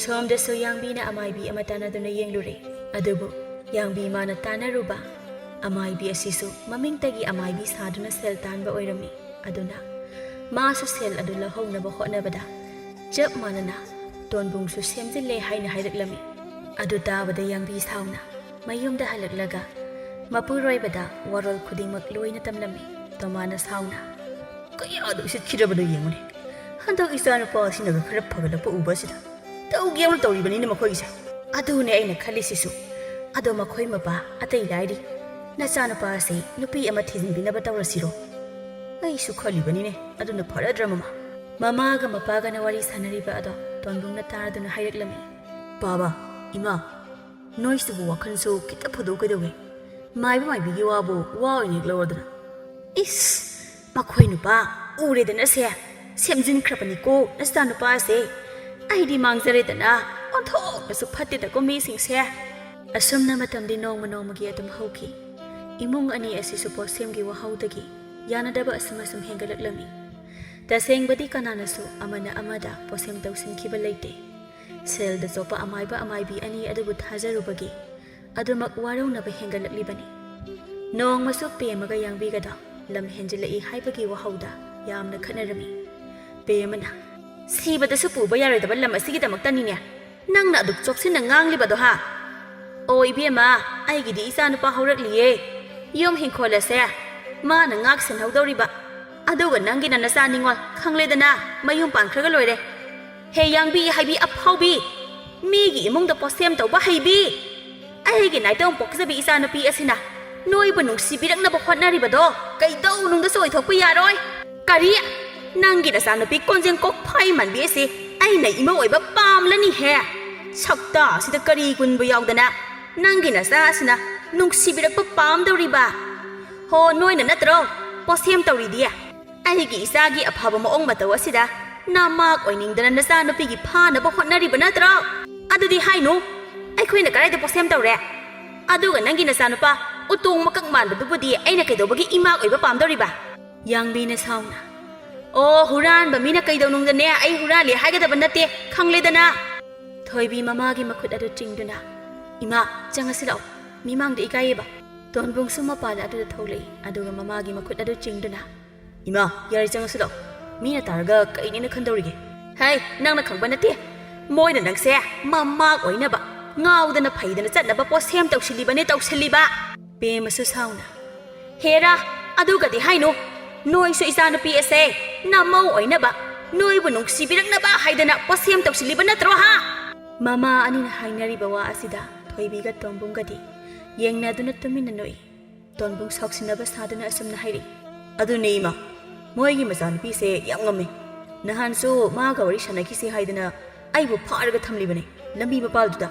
ꯁꯣꯝꯗꯁꯨ ꯌꯥꯡꯕꯤꯅ ꯑꯃꯥꯏꯕꯤ ꯑꯃ ꯇꯥꯟꯅꯗꯨꯅ ꯌꯦꯡꯂꯨꯔꯦ꯫ ꯑꯗꯨꯕꯨ ꯌꯥꯡꯕꯤ ꯃꯥꯅ ꯇꯥꯟꯅꯔꯨꯕ ꯑꯃꯥꯏꯕꯤ ꯑꯁꯤꯁꯨ ꯃꯃꯤꯡꯇꯒꯤ ꯑꯃꯥꯏꯕꯤ ꯁꯥꯗꯨꯅ ꯁꯦꯜ ꯇꯥꯟꯕ ꯑꯣꯏꯔꯝꯃꯤ꯫ ꯑꯗꯨꯅ ꯃꯥꯁꯨ ꯁꯦꯜ ꯑꯗꯨ ꯂꯧꯍꯧꯅꯕ ꯍꯣꯠꯅꯕꯗ ꯆꯞ ꯃꯥꯟꯅꯅ ꯇꯣꯟꯕꯨꯡꯁꯨ ꯁꯦꯝꯖꯤꯜꯂꯦ ꯍꯥꯏꯅ ꯍꯥꯏꯔꯛꯂꯝꯃꯤ꯫ ꯑꯗꯨ ꯇꯥꯕꯗ ꯌꯥꯡꯕꯤ ꯁꯥꯎꯅ ꯃꯌꯨꯝꯗ ꯍꯜꯂꯛꯂꯒ ꯃꯄꯨꯔꯣꯏꯕꯗ ꯋꯥꯔꯣꯜ ꯈꯨꯗꯤꯡꯃꯛ ꯂꯣꯏꯅ ꯇꯝꯂꯝꯃꯤ꯫ ꯇꯣꯃꯥꯅ ꯁꯥꯎꯅ, "ꯀꯌꯥꯗ ꯎꯁꯤꯠꯈꯤꯗ꯭ꯔꯕꯅꯣ ꯌꯦꯡꯉꯨꯅꯦ꯫ ꯍꯟꯗꯛ ꯏꯆꯥꯅꯨꯄꯥ ꯑꯁꯤꯅꯒ ꯈꯔ ꯐꯒꯠꯂꯛꯄ ꯎꯕ ꯑꯁꯤꯗ ꯇꯧꯒꯦꯅ ꯇꯧꯔꯤꯕꯅꯤꯅꯦ ꯃꯈꯣꯏꯒꯤꯁꯦ꯫" "ꯑꯗꯨꯅꯦ ꯑꯩꯅ ꯈꯜꯂꯤꯁꯤꯁꯨ꯫ ꯑꯗꯣ ꯃꯈꯣꯏ ꯃꯄꯥ ꯑꯇꯩ ꯂꯥꯏꯔꯤ꯫ ꯅꯆꯥꯅꯨꯄꯥ ꯑꯁꯤ ꯅꯨꯄꯤ ꯑꯃ ꯊꯤꯖꯤꯟꯕꯤꯅꯕ ꯇꯧꯔꯁꯤꯔꯣ?" "ꯑꯩꯁꯨ ꯈꯜꯂꯤꯕꯅꯤꯅꯦ, ꯑꯗꯨꯅ ꯐꯔꯗ꯭ꯔꯥ ꯃꯃꯥ?" ꯃꯃꯥꯒ ꯃꯄꯥꯒꯅ ꯋꯥꯔꯤ ꯁꯥꯟꯅꯔꯤꯕ ꯑꯗꯣ ꯇꯣꯟꯕꯨꯡꯅ ꯇꯥꯗꯨꯅ ꯍꯥꯏꯔꯛꯂꯝꯃꯤ꯫ "ꯄꯥꯕ, ꯏꯃꯥ, ꯅꯣꯏꯁꯤꯕꯨ ꯋꯥꯈꯜꯁꯨ ꯈꯤꯇ ꯐꯨꯗꯣꯛꯀꯗꯧꯋꯦ꯫ ꯃꯥꯏꯕ ꯃꯥꯏꯕꯤꯒꯤ ꯋꯥꯕꯨ ꯋꯥ ꯑꯣꯏꯅ ꯍꯦꯛ ꯂꯧꯔꯗꯅ꯫" "ꯏꯁ, ꯃꯈꯣꯏ ꯅꯨꯄꯥ ꯎꯔꯦꯗꯅ ꯁꯦ, ꯁꯦꯝꯖꯤꯟꯈ꯭ꯔꯕꯅꯤꯀꯣ ꯅꯆꯥꯅꯨꯄꯥꯁꯦ꯫ ꯑꯩꯗꯤ ꯃꯥꯡꯖꯔꯦꯗꯅ, ꯑꯣꯟꯊꯣꯛꯅꯁꯨ ꯐꯠꯇꯦꯗꯀꯣ ꯃꯤꯁꯤꯡꯁꯦ꯫" ꯑꯁꯨꯝꯅ ꯃꯇꯝꯗꯤ ꯅꯣꯡꯃ ꯅꯣꯡꯃꯒꯤ ꯑꯗꯨꯝ ꯍꯧꯈꯤ꯫ ꯏꯃꯨꯡ ꯑꯅꯤ ꯑꯁꯤꯁꯨ ꯄꯣꯠꯁꯦꯝꯒꯤ ꯋꯥꯍꯧꯗꯒꯤ ꯌꯥꯅꯗꯕ ꯑꯁꯨꯝ ꯑꯁꯨꯝ ꯍꯦꯟꯒꯠꯂꯛꯂꯝꯃꯤ꯫ ꯇꯁꯦꯡꯕꯗꯤ ꯀꯅꯥꯅꯁꯨ ꯑꯃꯅ ꯑꯃꯗ ꯄꯣꯠꯁꯦꯝ ꯇꯧꯁꯤꯟꯈꯤꯕ ꯂꯩꯇꯦ꯫ ꯁꯦꯜꯗ ꯆꯣꯞꯄ ꯑꯃꯥꯏꯕ ꯑꯃꯥꯏꯕꯤ ꯑꯅꯤ ꯑꯗꯨꯕꯨ ꯊꯥꯖꯔꯨꯕꯒꯤ ꯑꯗꯨꯃꯛ ꯋꯥꯔꯧꯅꯕ ꯍꯦꯟꯒꯠꯂꯛꯂꯤꯕꯅꯤ꯫ ꯅꯣꯡꯃꯁꯨ ꯄꯦꯃꯒ ꯌꯥꯡꯕꯤꯒꯗ ꯂꯝ ꯍꯦꯟꯖꯤꯜꯂꯛꯏ ꯍꯥꯏꯕꯒꯤ ꯋꯥꯍꯧꯗ ꯌꯥꯝꯅ ꯈꯠꯅꯔꯝꯃꯤ꯫ ꯄꯦꯃꯅ, "ꯁꯤꯕꯗꯁꯨ ꯄꯨꯕ ꯌꯥꯔꯣꯏꯗꯕ ꯂꯝ ꯑꯁꯤꯒꯤꯗꯃꯛꯇꯅꯤꯅꯦ ꯅꯪꯅ ꯑꯗꯨꯛ ꯆꯣꯞꯁꯤꯟꯅ ꯉꯥꯡꯂꯤꯕꯗꯣ, ꯍꯥ? ꯑꯣ ꯏꯕꯦꯝꯃ, ꯑꯩꯒꯤꯗꯤ ꯏꯆꯥ ꯅꯨꯄꯥ ꯍꯧꯔꯛꯂꯤꯌꯦ꯫ ꯌꯨꯝ ꯍꯤꯡꯈꯣꯜ ꯑꯁꯦ ꯃꯥꯅ ꯉꯥꯛ ꯁꯦꯟꯍꯧꯗꯧꯔꯤꯕ꯫ ꯑꯗꯨꯒ ꯅꯪꯒꯤꯅ ꯅꯆꯥ ꯅꯤꯉꯣꯜ ꯈꯪꯂꯦꯗꯅ, ꯃꯌꯨꯝ ꯄꯥꯟꯈ꯭ꯔꯒ ꯂꯣꯏꯔꯦ꯫ ꯍꯦ ꯌꯥꯡꯕꯤ ꯍꯥꯏꯕꯤ ꯑꯐꯥꯎꯕꯤ, ꯃꯤꯒꯤ ꯏꯃꯨꯡꯗ ꯄꯣꯠꯁꯦꯝ ꯇꯧꯕ ꯍꯩꯕꯤ꯫ ꯑꯩꯒꯤ ꯅꯥꯏꯇꯣꯝ ꯄꯣꯛꯆꯕꯤ ꯏꯆꯥꯅꯨꯄꯤ ꯑꯁꯤꯅ ꯅꯣꯏꯕꯨ ꯅꯨꯡꯁꯤꯕꯤꯔꯛꯅꯕ ꯍꯣꯠꯅꯔꯤꯕꯗꯣ ꯀꯩꯗꯧꯅꯨꯡꯗꯁꯨ ꯑꯣꯏꯊꯣꯛꯄ ꯌꯥꯔꯣꯏ꯫ ꯀꯔꯤ? ꯅꯪꯒꯤ ꯅꯆꯥꯅꯨꯄꯤ ꯀꯣꯟꯖꯦꯡ ꯀꯣꯛꯐꯥꯏ ꯃꯥꯟꯕꯤ ꯑꯁꯤ ꯑꯩꯅ ꯏꯃꯧ ꯑꯣꯏꯕ ꯄꯥꯝꯂꯅꯤꯍꯦ꯫ ꯁꯛꯇ ꯑꯁꯤꯗ ꯀꯔꯤ ꯒꯨꯟꯕꯨ ꯌꯥꯎꯗꯅ ꯅꯪꯒꯤ ꯅꯆꯥ ꯑꯁꯤꯅ ꯅꯨꯡꯁꯤꯕꯤꯔꯛꯄ ꯄꯥꯝꯗꯧꯔꯤꯕ? ꯍꯣ, ꯅꯣꯏꯅ ꯅꯠꯇ꯭ꯔꯣ ꯄꯣꯠꯁꯦꯝ ꯇꯧꯔꯤꯗꯤ? ꯑꯩꯒꯤ ꯏꯆꯥꯒꯤ ꯑꯐꯕ ꯃꯑꯣꯡ ꯃꯇꯧ ꯑꯁꯤꯗ ꯅꯃꯥꯛ ꯑꯣꯏꯅꯤꯡꯗꯅ ꯅꯆꯥꯅꯨꯄꯤꯒꯤ ꯐꯥꯅꯕ ꯍꯣꯠꯅꯔꯤꯕ ꯅꯠꯇ꯭ꯔꯣ? ꯑꯗꯨꯗꯤ ꯍꯥꯏꯅꯨ, ꯑꯩꯈꯣꯏꯅ ꯀꯗꯥꯏꯗ ꯄꯣꯠꯁꯦꯝ ꯇꯧꯔꯦ? ꯑꯗꯨꯒ ꯅꯪꯒꯤ ꯅꯆꯥꯅꯨꯄꯥ ꯎꯇꯣꯡ ꯃꯀꯛ ꯃꯥꯟꯕꯗꯨꯕꯨꯗꯤ ꯑꯩꯅ ꯀꯩꯗꯧꯕꯒꯤ ꯏꯃꯥ ꯑꯣꯏꯕ ꯄꯥꯝꯗꯧꯔꯤꯕ? ꯌꯥꯡꯕꯤꯅ ꯁꯥꯎꯅ, "ꯑꯣ, ꯍꯨꯔꯥꯟꯕ ꯃꯤꯅ ꯀꯩꯗꯧꯅꯨꯡꯗꯅꯦ ꯑꯩ ꯍꯨꯔꯥꯜꯂꯦ ꯍꯥꯏꯒꯗꯕ ꯅꯠꯇꯦ, ꯈꯪꯂꯦꯗꯅ?" ꯊꯣꯏꯕꯤ ꯃꯃꯥꯒꯤ ꯃꯈꯨꯠ ꯑꯗꯨ ꯆꯤꯡꯗꯨꯅ, "ꯏꯃꯥ, ꯆꯪꯉꯁꯤ ꯂꯥꯛꯑꯣ, ꯃꯤꯃꯥꯡꯗ ꯏꯀꯥꯏꯌꯦꯕ꯫" ꯇꯣꯟꯕꯨꯡꯁꯨ ꯃꯄꯥꯟ ꯑꯗꯨꯗ ꯊꯣꯛꯂꯛꯏ, ꯑꯗꯨꯒ ꯃꯃꯥꯒꯤ ꯃꯈꯨꯠ ꯑꯗꯨ ꯆꯤꯡꯗꯨꯅ, "ꯏꯃꯥ, ꯌꯥꯔꯦ, ꯆꯪꯉꯁꯤ ꯂꯥꯛꯑꯣ꯫ ꯃꯤꯅ ꯇꯥꯔꯒ ꯀꯩꯅꯦꯅ ꯈꯟꯗꯧꯔꯤꯒꯦ?" "ꯍꯩ, ꯅꯪꯅ ꯈꯪꯕ ꯅꯠꯇꯦ꯫ ꯃꯣꯏꯅ ꯅꯪꯁꯦ ꯃꯃꯥꯛ ꯑꯣꯏꯅꯕ ꯉꯥꯎꯗꯅ ꯐꯩꯗꯅ ꯆꯠꯅꯕ ꯄꯣꯠꯁꯦꯝ ꯇꯧꯁꯤꯜꯂꯤꯕꯅꯦ, ꯇꯧꯁꯤꯜꯂꯤꯕ꯫" ꯄꯦꯝꯃꯁꯨ ꯁꯥꯎꯅ, "ꯍꯦꯔꯥ, ꯑꯗꯨꯒꯗꯤ ꯍꯥꯏꯅꯨ꯫ ꯅꯣꯏꯁꯨ ꯏꯆꯥꯅꯨꯄꯤ ꯑꯁꯦ ꯅꯃꯧ ꯑꯣꯏꯅꯕ, ꯅꯣꯏꯕꯨ ꯅꯨꯡꯁꯤꯕꯤꯔꯛꯅꯕ ꯍꯥꯏꯗꯅ ꯄꯣꯠꯁꯦꯝ ꯇꯧꯁꯤꯜꯂꯤꯕ ꯅꯠꯇ꯭ꯔꯣ, ꯍꯥ?" ꯃꯃꯥ ꯑꯅꯤꯅ ꯍꯥꯏꯅꯔꯤꯕ ꯋꯥ ꯑꯁꯤꯗ ꯊꯣꯏꯕꯤꯒ ꯇꯣꯟꯕꯨꯡꯒꯗꯤ ꯌꯦꯡꯅꯗꯨꯅ ꯇꯨꯃꯤꯟꯅ ꯅꯣꯛꯏ꯫ ꯇꯣꯟꯕꯨꯡ ꯁꯥꯎꯁꯤꯟꯅꯕ ꯁꯥꯗꯨꯅ ꯑꯁꯨꯝꯅ ꯍꯥꯏꯔꯤ, "ꯑꯗꯨꯅꯦ ꯏꯃꯥ, ꯃꯣꯏꯒꯤ ꯃꯆꯥꯅꯨꯄꯤꯁꯦ ꯌꯥꯝ ꯉꯝꯃꯦ꯫ ꯅꯍꯥꯟꯁꯨ ꯃꯥꯒ ꯋꯥꯔꯤ ꯁꯥꯟꯅꯈꯤꯁꯦ ꯍꯥꯏꯗꯅ ꯑꯩꯕꯨ ꯐꯥꯔꯒ ꯊꯝꯂꯤꯕꯅꯦ ꯂꯝꯕꯤ ꯃꯄꯥꯜꯗꯨꯗ꯫"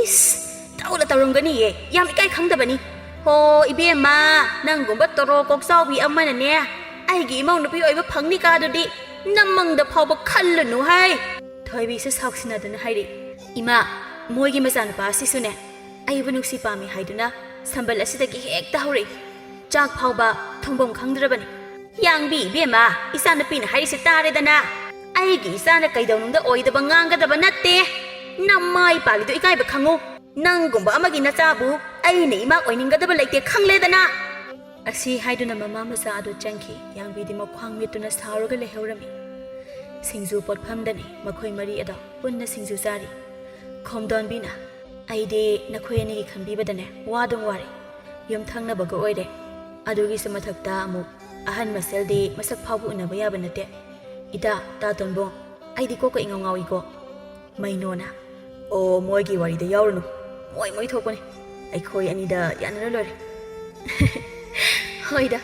"ꯏꯁ, ꯇꯧꯗ ꯇꯧꯔꯝꯒꯅꯤꯌꯦ, ꯌꯥꯝ ꯏꯀꯥꯏ ꯈꯪꯗꯕꯅꯤ꯫ ꯍꯣ, ꯏꯕꯦꯝꯃ, ꯅꯪꯒꯨꯝꯕ ꯇꯣꯔꯣ ꯀꯣꯛꯆꯥꯎꯕꯤ ꯑꯃꯅꯅꯦ ꯑꯩꯒꯤ ꯏꯃꯧ ꯅꯨꯄꯤ ꯑꯣꯏꯕ ꯐꯪꯅꯤ ꯀꯥꯗꯨꯗꯤ ꯅꯃꯪꯗ ꯐꯥꯎꯕ ꯈꯜꯂꯨꯅꯨ ꯍꯥꯏ꯫" ꯊꯣꯏꯕꯤꯁꯨ ꯁꯥꯎꯁꯤꯟꯅꯗꯨꯅ ꯍꯥꯏꯔꯤ, "ꯏꯃꯥ, ꯃꯣꯏꯒꯤ ꯃꯆꯥꯅꯨꯄꯥ ꯑꯁꯤꯁꯨꯅꯦ ꯑꯩꯕꯨ ꯅꯨꯡꯁꯤ ꯄꯥꯝꯃꯤ ꯍꯥꯏꯗꯨꯅ ꯁꯝꯕꯜ ꯑꯁꯤꯗꯒꯤ ꯍꯦꯛꯇ ꯍꯧꯔꯛꯏ꯫ ꯆꯥꯛ ꯐꯥꯎꯕ ꯊꯣꯡꯐꯝ ꯈꯪꯗ꯭ꯔꯕꯅꯤ꯫" "ꯌꯥꯡꯕꯤ ꯏꯕꯦꯝꯃ, ꯏꯆꯥꯅꯨꯄꯤꯅ ꯍꯥꯏꯔꯤꯁꯦ ꯇꯥꯔꯦꯗꯅ꯫ ꯑꯩꯒꯤ ꯏꯆꯥꯅ ꯀꯩꯗꯧꯅꯨꯡꯗ ꯑꯣꯏꯗꯕ ꯉꯥꯡꯒꯗꯕ ꯅꯠꯇꯦ꯫ ꯅꯃꯥꯏ ꯄꯥꯜꯂꯤꯗꯣ ꯏꯀꯥꯏꯕ ꯈꯪꯉꯨ꯫ ꯅꯪꯒꯨꯝꯕ ꯑꯃꯒꯤ ꯅꯆꯥꯕꯨ ꯑꯩꯅ ꯏꯃꯥ ꯑꯣꯏꯅꯤꯡꯒꯗꯕ ꯂꯩꯇꯦ, ꯈꯪꯂꯦꯗꯅ?" ꯑꯁꯤ ꯍꯥꯏꯗꯨꯅ ꯃꯃꯥ ꯃꯆꯥ ꯑꯗꯨ ꯆꯪꯈꯤ꯫ ꯌꯥꯡꯕꯤꯗꯤ ꯃꯈ꯭ꯋꯥꯡ ꯃꯤꯠꯇꯨꯅ ꯁꯥꯎꯔꯒ ꯂꯩꯍꯧꯔꯝꯃꯤ꯫ ꯁꯤꯡꯖꯨ ꯄꯣꯠꯐꯝꯗꯅꯤ ꯃꯈꯣꯏ ꯃꯔꯤ ꯑꯗꯣ ꯄꯨꯟꯅ ꯁꯤꯡꯖꯨ ꯆꯥꯔꯤ꯫ ꯈꯣꯝꯗꯣꯟꯕꯤꯅ, "ꯑꯩꯗꯤ ꯅꯈꯣꯏ ꯑꯅꯤꯒꯤ ꯈꯟꯕꯤꯕꯗꯅꯦ ꯋꯥꯗꯨꯝ ꯋꯥꯔꯦ꯫ ꯌꯨꯝ ꯊꯪꯅꯕꯒ ꯑꯣꯏꯔꯦ꯫ ꯑꯗꯨꯒꯤꯁꯨ ꯃꯊꯛꯇ ꯑꯃꯨꯛ ꯑꯍꯟ ꯃꯁꯦꯜꯗꯤ ꯃꯁꯛ ꯐꯥꯎꯕ ꯎꯅꯕ ꯌꯥꯕ ꯅꯠꯇꯦ꯫ ꯏꯇꯥ, ꯇꯥ ꯇꯣꯟꯕꯣꯡ, ꯑꯩꯗꯤ ꯀꯣꯛꯀ ꯏꯉꯥꯎ ꯉꯥꯎꯏꯀꯣ꯫" ꯃꯩꯅꯣꯅ, ꯑꯣ, ꯃꯣꯏꯒꯤ ꯋꯥꯔꯤꯗ ꯌꯥꯎꯔꯨꯅꯨ꯫ ꯃꯣꯏ ꯃꯣꯏ ꯊꯣꯛꯄꯅꯤ꯫ ꯑꯩꯈꯣꯏ ꯑꯅꯤꯗ ꯌꯥꯅꯔ ꯂꯣꯏꯔꯦ꯫ ꯍꯣꯏꯗ,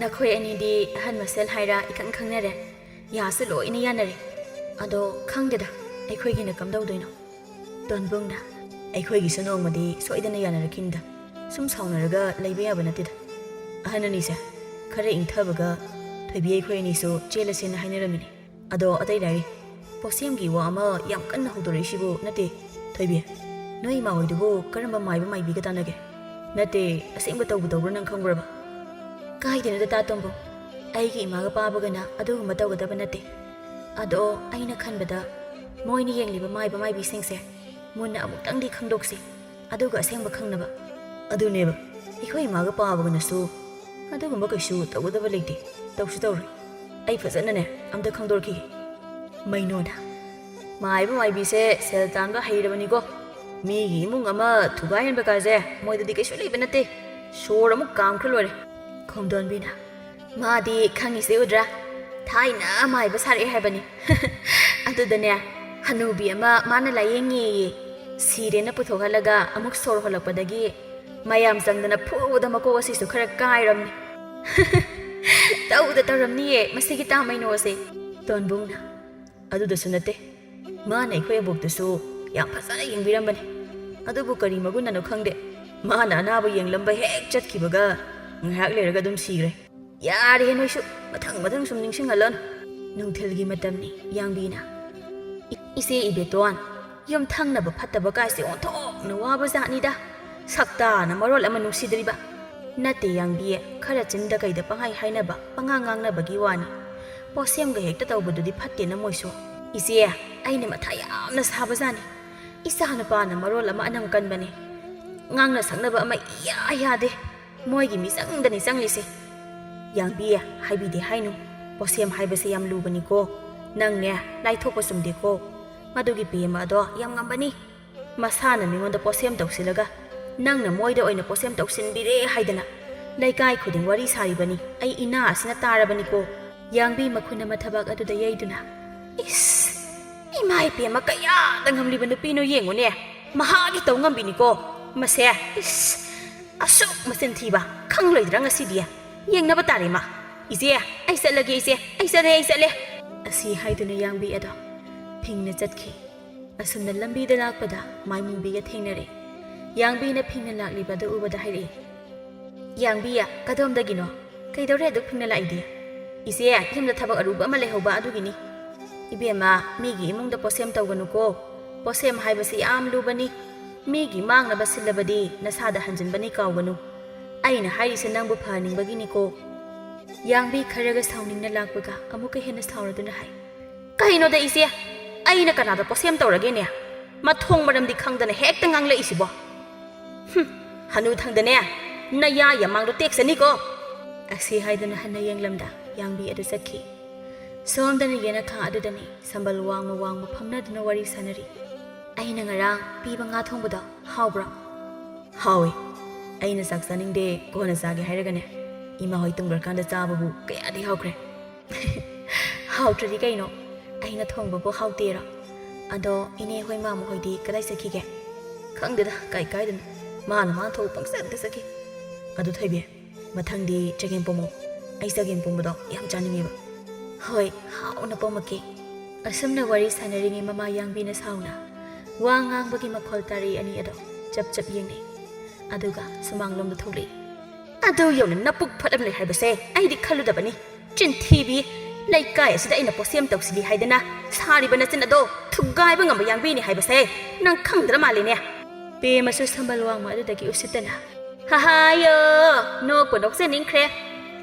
ꯅꯈꯣꯏ ꯑꯅꯤꯗꯤ ꯑꯍꯟ ꯃꯁꯦꯜ ꯍꯥꯏꯔ ꯏꯈꯪ ꯈꯪꯅꯔꯦ꯫ ꯌꯥꯁꯨ ꯂꯣꯏꯅ ꯌꯥꯅꯔꯦ꯫ ꯑꯗꯣ ꯈꯪꯗꯦꯗ, ꯑꯩꯈꯣꯏꯒꯤꯅ ꯀꯝꯗꯧꯗꯣꯏꯅꯣ? ꯇꯣꯟꯕꯨꯡꯅ, ꯑꯩꯈꯣꯏꯒꯤꯁꯨ ꯅꯣꯡꯃꯗꯤ ꯁꯣꯏꯗꯅ ꯌꯥꯅꯔꯛꯈꯤꯅꯤꯗ꯫ ꯁꯨꯝ ꯁꯥꯎꯅꯔꯒ ꯂꯩꯕ ꯌꯥꯕ ꯅꯠꯇꯦꯗ꯫ ꯑꯍꯟ ꯑꯅꯤꯁꯦ ꯈꯔ ꯏꯪꯊꯕꯒ ꯊꯣꯏꯕꯤ ꯑꯩꯈꯣꯏ ꯑꯅꯤꯁꯨ ꯆꯦꯜꯂꯁꯦꯅ ꯍꯥꯏꯅꯔꯝꯃꯤꯅꯦ꯫ ꯑꯗꯣ ꯑꯇꯩ ꯂꯥꯏꯔꯤ, ꯄꯣꯠꯁꯦꯝꯒꯤ ꯋꯥ ꯑꯃ ꯌꯥꯝ ꯀꯟꯅ ꯍꯧꯗꯣꯔꯛꯏꯁꯤꯕꯨ ꯅꯠꯇꯦ? ꯊꯣꯏꯕꯤ, ꯅꯣꯏ ꯏꯃꯥ ꯍꯣꯏꯗꯨꯕꯨ ꯀꯔꯝꯕ ꯃꯥꯏꯕ ꯃꯥꯏꯕꯤꯒ ꯇꯥꯟꯅꯒꯦ? ꯅꯠꯇꯦ, ꯑꯁꯦꯡꯕ ꯇꯧꯕ ꯇꯧꯕ꯭ꯔꯣ ꯅꯪ ꯈꯪꯕ꯭ꯔꯕ? ꯀꯥꯏꯗꯩꯅꯣꯗ ꯇꯥ ꯇꯣꯝꯕꯣ, ꯑꯩꯒꯤ ꯏꯃꯥꯒ ꯄꯥꯕꯒꯅ ꯑꯗꯨꯒꯨꯝꯕ ꯇꯧꯒꯗꯕ ꯅꯠꯇꯦ꯫ ꯑꯗꯣ ꯑꯩꯅ ꯈꯟꯕꯗ ꯃꯣꯏꯅ ꯌꯦꯡꯂꯤꯕ ꯃꯥꯏꯕ ꯃꯥꯏꯕꯤꯁꯤꯡꯁꯦ ꯃꯨꯟꯅ ꯑꯃꯨꯛꯇꯪꯗꯤ ꯈꯪꯗꯣꯛꯁꯤ, ꯑꯗꯨꯒ ꯑꯁꯦꯡꯕ ꯈꯪꯅꯕ꯫ ꯑꯗꯨꯅꯦꯕ, ꯑꯩꯈꯣꯏ ꯏꯃꯥꯒ ꯄꯥꯕꯒꯅꯁꯨ ꯑꯗꯨꯒꯨꯝꯕ ꯀꯩꯁꯨ ꯇꯧꯒꯗꯕ ꯂꯩꯇꯦ, ꯇꯧꯁꯨ ꯇꯧꯔꯣꯏ꯫ ꯑꯩ ꯐꯖꯅꯅꯦ ꯑꯝꯇ ꯈꯪꯗꯣꯔꯛꯈꯤꯒꯦ꯫ ꯃꯩꯅꯣꯅ, ꯃꯥꯏꯕ ꯃꯥꯏꯕꯤꯁꯦ ꯁꯦꯜ ꯇꯥꯟꯕ ꯍꯩꯔꯕꯅꯤꯀꯣ꯫ ꯃꯤꯒꯤ ꯏꯃꯨꯡ ꯑꯃ ꯊꯨꯒꯥꯏꯍꯟꯕ ꯀꯥꯏꯁꯦ ꯃꯣꯏꯗꯗꯤ ꯀꯩꯁꯨ ꯂꯩꯕ ꯅꯠꯇꯦ꯫ ꯁꯣꯔ ꯑꯃꯨꯛ ꯀꯥꯝꯈ꯭ꯔ ꯂꯣꯏꯔꯦ꯫ ꯈꯣꯝꯗꯣꯟꯕꯤꯅ, ꯃꯥꯗꯤ ꯈꯪꯉꯤꯁꯦ ꯎꯗ꯭ꯔꯥ? ꯊꯥꯏꯅ ꯃꯥꯏꯕ ꯁꯥꯔꯛꯑꯦ ꯍꯥꯏꯕꯅꯤ꯫ ꯑꯗꯨꯗꯅꯦ, ꯍꯅꯨꯕꯤ ꯑꯃ ꯃꯥꯅ ꯂꯥꯏꯌꯦꯡꯉꯦꯌꯦ꯫ ꯁꯤꯔꯦꯅ ꯄꯨꯊꯣꯛꯍꯜꯂꯒ ꯑꯃꯨꯛ ꯁꯣꯔ ꯍꯣꯜꯂꯛꯄꯗꯒꯤ ꯃꯌꯥꯝ ꯆꯪꯗꯅ ꯐꯨꯕꯗ ꯃꯀꯣꯛ ꯑꯁꯤꯁꯨ ꯈꯔ ꯀꯥꯏꯔꯝꯅꯤ꯫ ꯇꯧꯗ ꯇꯧꯔꯝꯅꯤꯌꯦ ꯃꯁꯤꯒꯤ ꯇꯥꯃꯩꯅꯣ ꯑꯁꯦ꯫ ꯇꯣꯟꯕꯨꯡꯅ, ꯑꯗꯨꯗꯁꯨ ꯅꯠꯇꯦ, ꯃꯥꯅ ꯑꯩꯈꯣꯏ ꯑꯕꯣꯛꯇꯁꯨ ꯌꯥꯝ ꯐꯖꯅ ꯌꯦꯡꯕꯤꯔꯝꯕꯅꯤ꯫ ꯑꯗꯨꯕꯨ ꯀꯔꯤ ꯃꯒꯨꯟꯅꯅꯣ ꯈꯪꯗꯦ, ꯃꯥꯅ ꯑꯅꯥꯕ ꯌꯦꯡꯂꯝꯕ ꯍꯦꯛ ꯆꯠꯈꯤꯕꯒ ꯉꯥꯏꯍꯥꯛ ꯂꯩꯔꯒ ꯑꯗꯨꯝ ꯁꯤꯈ꯭ꯔꯦ꯫ ꯌꯥꯔꯦꯍꯦ ꯅꯣꯏꯁꯨ, ꯃꯊꯪ ꯃꯊꯪ ꯁꯨꯝ ꯅꯤꯡꯁꯤꯡꯍꯜꯂꯅꯨ꯫ ꯅꯨꯡꯊꯤꯜꯒꯤ ꯃꯇꯝꯅꯤ꯫ ꯌꯥꯡꯕꯤꯅ, "ꯏ-, ꯏꯆꯦ ꯏꯕꯦꯇꯣꯟ, ꯌꯨꯝ ꯊꯪꯅꯕ ꯐꯠꯇꯕ ꯀꯥꯏꯁꯦ ꯑꯣꯟꯊꯣꯛꯅ ꯋꯥꯕ ꯖꯥꯠꯅꯤꯗ꯫ ꯁꯛꯇꯥꯅ ꯃꯔꯣꯜ ꯑꯃ ꯅꯨꯡꯁꯤꯗ꯭ꯔꯤꯕ꯫ ꯅꯠꯇꯦ ꯌꯥꯡꯕꯤ, ꯈꯔ ꯆꯤꯟꯗ ꯀꯩꯗ ꯄꯪꯍꯥꯏ ꯍꯥꯏꯅꯕ, ꯄꯉꯥꯡ ꯉꯥꯡꯅꯕꯒꯤ ꯋꯥꯅꯤ꯫ ꯄꯣꯠꯁꯦꯝꯒ ꯍꯦꯛꯇ ꯇꯧꯕꯗꯨꯗꯤ ꯐꯠꯇꯦꯅ ꯃꯣꯏꯁꯨ꯫ ꯏꯆꯦ, ꯑꯩꯅ ꯃꯊꯥ ꯌꯥꯝꯅ ꯁꯥꯕ ꯖꯥꯠꯅꯤ꯫ ꯏꯆꯥ ꯅꯨꯄꯥꯅ ꯃꯔꯣꯜ ꯑꯃ ꯑꯅꯝ ꯀꯟꯕꯅꯤ꯫ ꯉꯥꯡꯅ ꯁꯛꯅꯕ ꯑꯃ ꯏꯌꯥ ꯌꯥꯗꯦ꯫ ꯃꯣꯏꯒꯤ ꯃꯤꯆꯪꯗꯅꯤ ꯆꯪꯂꯤꯁꯦ꯫" ꯌꯥꯡꯕꯤ, ꯍꯥꯏꯕꯤꯗꯦ ꯍꯥꯏꯅꯨ꯫ ꯄꯣꯠꯁꯦꯝ ꯍꯥꯏꯕꯁꯦ ꯌꯥꯝ ꯂꯨꯕꯅꯤꯀꯣ꯫ ꯅꯪꯅꯦ, ꯂꯥꯏꯊꯣꯛꯄ ꯆꯨꯝꯗꯦꯀꯣ꯫ ꯃꯗꯨꯒꯤ ꯄꯦꯃ ꯑꯗꯣ ꯌꯥꯝ ꯉꯝꯕꯅꯤ꯫ ꯃꯁꯥꯅ ꯃꯤꯉꯣꯟꯗ ꯄꯣꯠꯁꯦꯝ ꯇꯧꯁꯤꯜꯂꯒ ꯅꯪꯅ ꯃꯣꯏꯗ ꯑꯣꯏꯅ ꯄꯣꯠꯁꯦꯝ ꯇꯧꯁꯤꯟꯕꯤꯔꯦ ꯍꯥꯏꯗꯅ ꯂꯩꯀꯥꯏ ꯈꯨꯗꯤꯡ ꯋꯥꯔꯤ ꯁꯥꯔꯤꯕꯅꯤ꯫ ꯑꯩ ꯏꯅꯥ ꯑꯁꯤꯅ ꯇꯥꯔꯕꯅꯤꯀꯣ꯫ ꯌꯥꯡꯕꯤ ꯃꯈꯨꯟ ꯑꯃ ꯊꯕꯥꯛ ꯑꯗꯨꯗ ꯌꯩꯗꯨꯅ, "ꯏꯁ, ꯏꯃꯥ ꯏꯕꯦꯝꯃ, ꯀꯌꯥꯗ ꯉꯝꯂꯤꯕ ꯅꯨꯄꯤꯅꯣ ꯌꯦꯡꯉꯨꯅꯦ꯫ ꯃꯍꯥꯛꯀꯤ ꯇꯧ ꯉꯝꯕꯤꯅꯤꯀꯣ ꯃꯁꯦ꯫ ꯏꯁ, ꯑꯁꯨꯛ ꯃꯆꯤꯟ ꯊꯤꯕ꯫ ꯈꯪꯂꯣꯏꯗ꯭ꯔꯥ ꯉꯁꯤꯗꯤ? ꯌꯦꯡꯅꯕ ꯇꯥꯔꯦ ꯃꯥ꯫ "ꯏꯆꯦ, ꯑꯩ ꯆꯠꯂꯒꯦ ꯏꯆꯦ, ꯑꯩ ꯆꯠꯂꯦ, ꯑꯩ ꯆꯠꯂꯦ"꯫ ꯑꯁꯤ ꯍꯥꯏꯗꯨꯅ ꯌꯥꯡꯕꯤ ꯑꯗꯣ ꯐꯤꯡꯅ ꯆꯠꯈꯤ꯫ ꯑꯁꯨꯝꯅ ꯂꯝꯕꯤꯗ ꯂꯥꯛꯄꯗ ꯃꯥꯏꯃꯨꯡꯕꯤꯒ ꯊꯦꯡꯅꯔꯦ꯫ ꯌꯥꯡꯕꯤꯅ ꯐꯤꯡꯅ ꯂꯥꯛꯂꯤꯕ ꯑꯗꯨ ꯎꯕꯗ ꯍꯥꯏꯔꯛꯏ, "ꯌꯥꯡꯕꯤ, ꯀꯗꯣꯝꯗꯒꯤꯅꯣ? ꯀꯩꯗꯧꯔꯦ ꯑꯗꯨꯛ ꯐꯤꯡꯅ ꯂꯥꯛꯏꯗꯤ?" "ꯏꯆꯦ, ꯌꯨꯝꯗ ꯊꯕꯛ ꯑꯔꯨꯕ ꯑꯃ ꯂꯩꯍꯧꯕ ꯑꯗꯨꯒꯤꯅꯤ꯫ ꯏꯕꯦꯝꯃ, ꯃꯤꯒꯤ ꯏꯃꯨꯡꯗ ꯄꯣꯠꯁꯦꯝ ꯇꯧꯒꯅꯨꯀꯣ꯫ ꯄꯣꯠꯁꯦꯝ ꯍꯥꯏꯕꯁꯤ ꯌꯥꯝ ꯂꯨꯕꯅꯤ꯫ ꯃꯤꯒꯤ ꯃꯥꯡꯅꯕ ꯁꯤꯜꯂꯕꯗꯤ ꯅꯁꯥꯗ ꯍꯟꯖꯤꯟꯕꯅꯤ ꯀꯥꯎꯒꯅꯨ꯫ ꯑꯩꯅ ꯍꯥꯏꯔꯤꯁꯦ ꯅꯪꯕꯨ ꯐꯍꯟꯅꯤꯡꯕꯒꯤꯅꯤꯀꯣ"꯫ ꯌꯥꯡꯕꯤ ꯈꯔꯒ ꯁꯥꯎꯅꯤꯡꯅ ꯂꯥꯛꯄꯒ ꯑꯃꯨꯛꯀ ꯍꯦꯟꯅ ꯁꯥꯎꯔꯗꯨꯅ ꯍꯥꯏ, "ꯀꯩꯅꯣꯗ ꯏꯆꯦ, ꯑꯩꯅ ꯀꯅꯥꯗ ꯄꯣꯠꯁꯦꯝ ꯇꯧꯔꯒꯦꯅꯦ? ꯃꯊꯣꯡ ꯃꯔꯝꯗꯤ ꯈꯪꯗꯅ ꯍꯦꯛꯇ ꯉꯥꯡꯂꯛꯏꯁꯤꯕꯣ? ꯍꯨꯝ, ꯍꯅꯨꯊꯪꯗꯅꯦ, ꯅꯌꯥ ꯌꯥꯃꯥꯡꯗꯣ ꯇꯦꯛꯆꯅꯤꯀꯣ"꯫ ꯑꯁꯤ ꯍꯥꯏꯗꯨꯅ ꯍꯟꯅ ꯌꯦꯡꯂꯝꯗ ꯌꯥꯡꯕꯤ ꯑꯗꯨ ꯆꯠꯈꯤ꯫ ꯁꯣꯝꯗꯅ ꯌꯦꯅꯈꯥ ꯑꯗꯨꯗꯅꯤ ꯁꯝꯕꯜ ꯋꯥꯡꯃ ꯋꯥꯡꯃ ꯐꯝꯅꯗꯨꯅ ꯋꯥꯔꯤ ꯁꯥꯟꯅꯔꯤ꯫ "ꯑꯩꯅ ꯉꯔꯥꯡ ꯄꯤꯕ ꯉꯥ ꯊꯣꯡꯕꯗꯣ ꯍꯥꯎꯕ꯭ꯔꯣ?" "ꯍꯥꯎꯏ꯫ ꯑꯩꯅ ꯆꯥꯛ ꯆꯥꯅꯤꯡꯗꯦ, ꯀꯣꯟꯅ ꯆꯥꯒꯦ ꯍꯥꯏꯔꯒꯅꯦ, ꯏꯃꯥ ꯍꯣꯏ ꯇꯨꯝꯈ꯭ꯔꯀꯥꯟꯗ ꯆꯥꯕꯕꯨ ꯀꯌꯥꯗꯤ ꯍꯥꯎꯈ꯭ꯔꯦ"꯫ "ꯍꯥꯎꯇ꯭ꯔꯗꯤ ꯀꯩꯅꯣ? ꯑꯩꯅ ꯊꯣꯡꯕꯕꯨ ꯍꯥꯎꯇꯦꯔꯣ? ꯑꯗꯣ ꯏꯅꯦ ꯍꯣꯏ ꯃꯥꯃ ꯍꯣꯏꯗꯤ ꯀꯗꯥꯏ ꯆꯠꯈꯤꯒꯦ?" "ꯈꯪꯗꯦꯗ, ꯀꯥꯏ ꯀꯥꯏꯗꯅꯣ꯫ ꯃꯥꯅ ꯃꯥ ꯊꯣꯛꯄ ꯄꯪꯆꯠꯇ ꯆꯠꯈꯤ꯫ ꯑꯗꯨ ꯊꯣꯏꯕꯤ, ꯃꯊꯪꯗꯤ ꯆꯒꯦꯝ ꯄꯣꯝꯃꯣ꯫ ꯑꯩ ꯆꯒꯦꯝ ꯄꯣꯝꯕꯗꯣ ꯌꯥꯝ ꯆꯥꯅꯤꯡꯉꯦꯕ"꯫ "ꯍꯣꯏ, ꯍꯥꯎꯅ ꯄꯣꯝꯃꯛꯀꯦ"꯫ ꯑꯁꯨꯝꯅ ꯋꯥꯔꯤ ꯁꯥꯟꯅꯔꯤꯉꯩ ꯃꯃꯥ ꯌꯥꯡꯕꯤꯅ ꯁꯥꯎꯅ ꯋꯥ ꯉꯥꯡꯕꯒꯤ ꯃꯈꯣꯜ ꯇꯥꯔꯛꯏ꯫ ꯑꯅꯤ ꯑꯗꯣ ꯆꯞ ꯆꯞ ꯌꯦꯡꯅꯩ꯫ ꯑꯗꯨꯒ ꯁꯨꯃꯥꯡꯂꯣꯝꯗ ꯊꯣꯛꯂꯛꯏ꯫ "ꯑꯗꯨ ꯌꯧꯅ ꯅꯄꯨꯛ ꯐꯠꯂꯝꯂꯦ ꯍꯥꯏꯕꯁꯦ ꯑꯩꯗꯤ ꯈꯜꯂꯨꯗꯕꯅꯤ꯫ ꯆꯤꯟꯊꯤꯕꯤ! ꯂꯩꯀꯥꯏ ꯑꯁꯤꯗ ꯑꯩꯅ ꯄꯣꯠꯁꯦꯝ ꯇꯧꯁꯤꯜꯂꯤ ꯍꯥꯏꯗꯅ ꯁꯥꯔꯤꯕ ꯅꯆꯤꯟ ꯑꯗꯣ ꯊꯨꯒꯥꯏꯕ ꯉꯝꯕ ꯌꯥꯡꯕꯤꯅꯤ ꯍꯥꯏꯕꯁꯦ ꯅꯪ ꯈꯪꯗ꯭ꯔ ꯃꯥꯜꯂꯦꯅꯦ"꯫ ꯄꯦꯃꯁꯨ ꯁꯝꯕꯜ ꯋꯥꯡꯃ ꯑꯗꯨꯗꯒꯤ ꯎꯁꯤꯠꯇꯅ, "ꯍꯍꯥꯌꯣ! ꯅꯣꯛꯄꯨ ꯅꯣꯛꯆꯅꯤꯡꯈ꯭ꯔꯦ꯫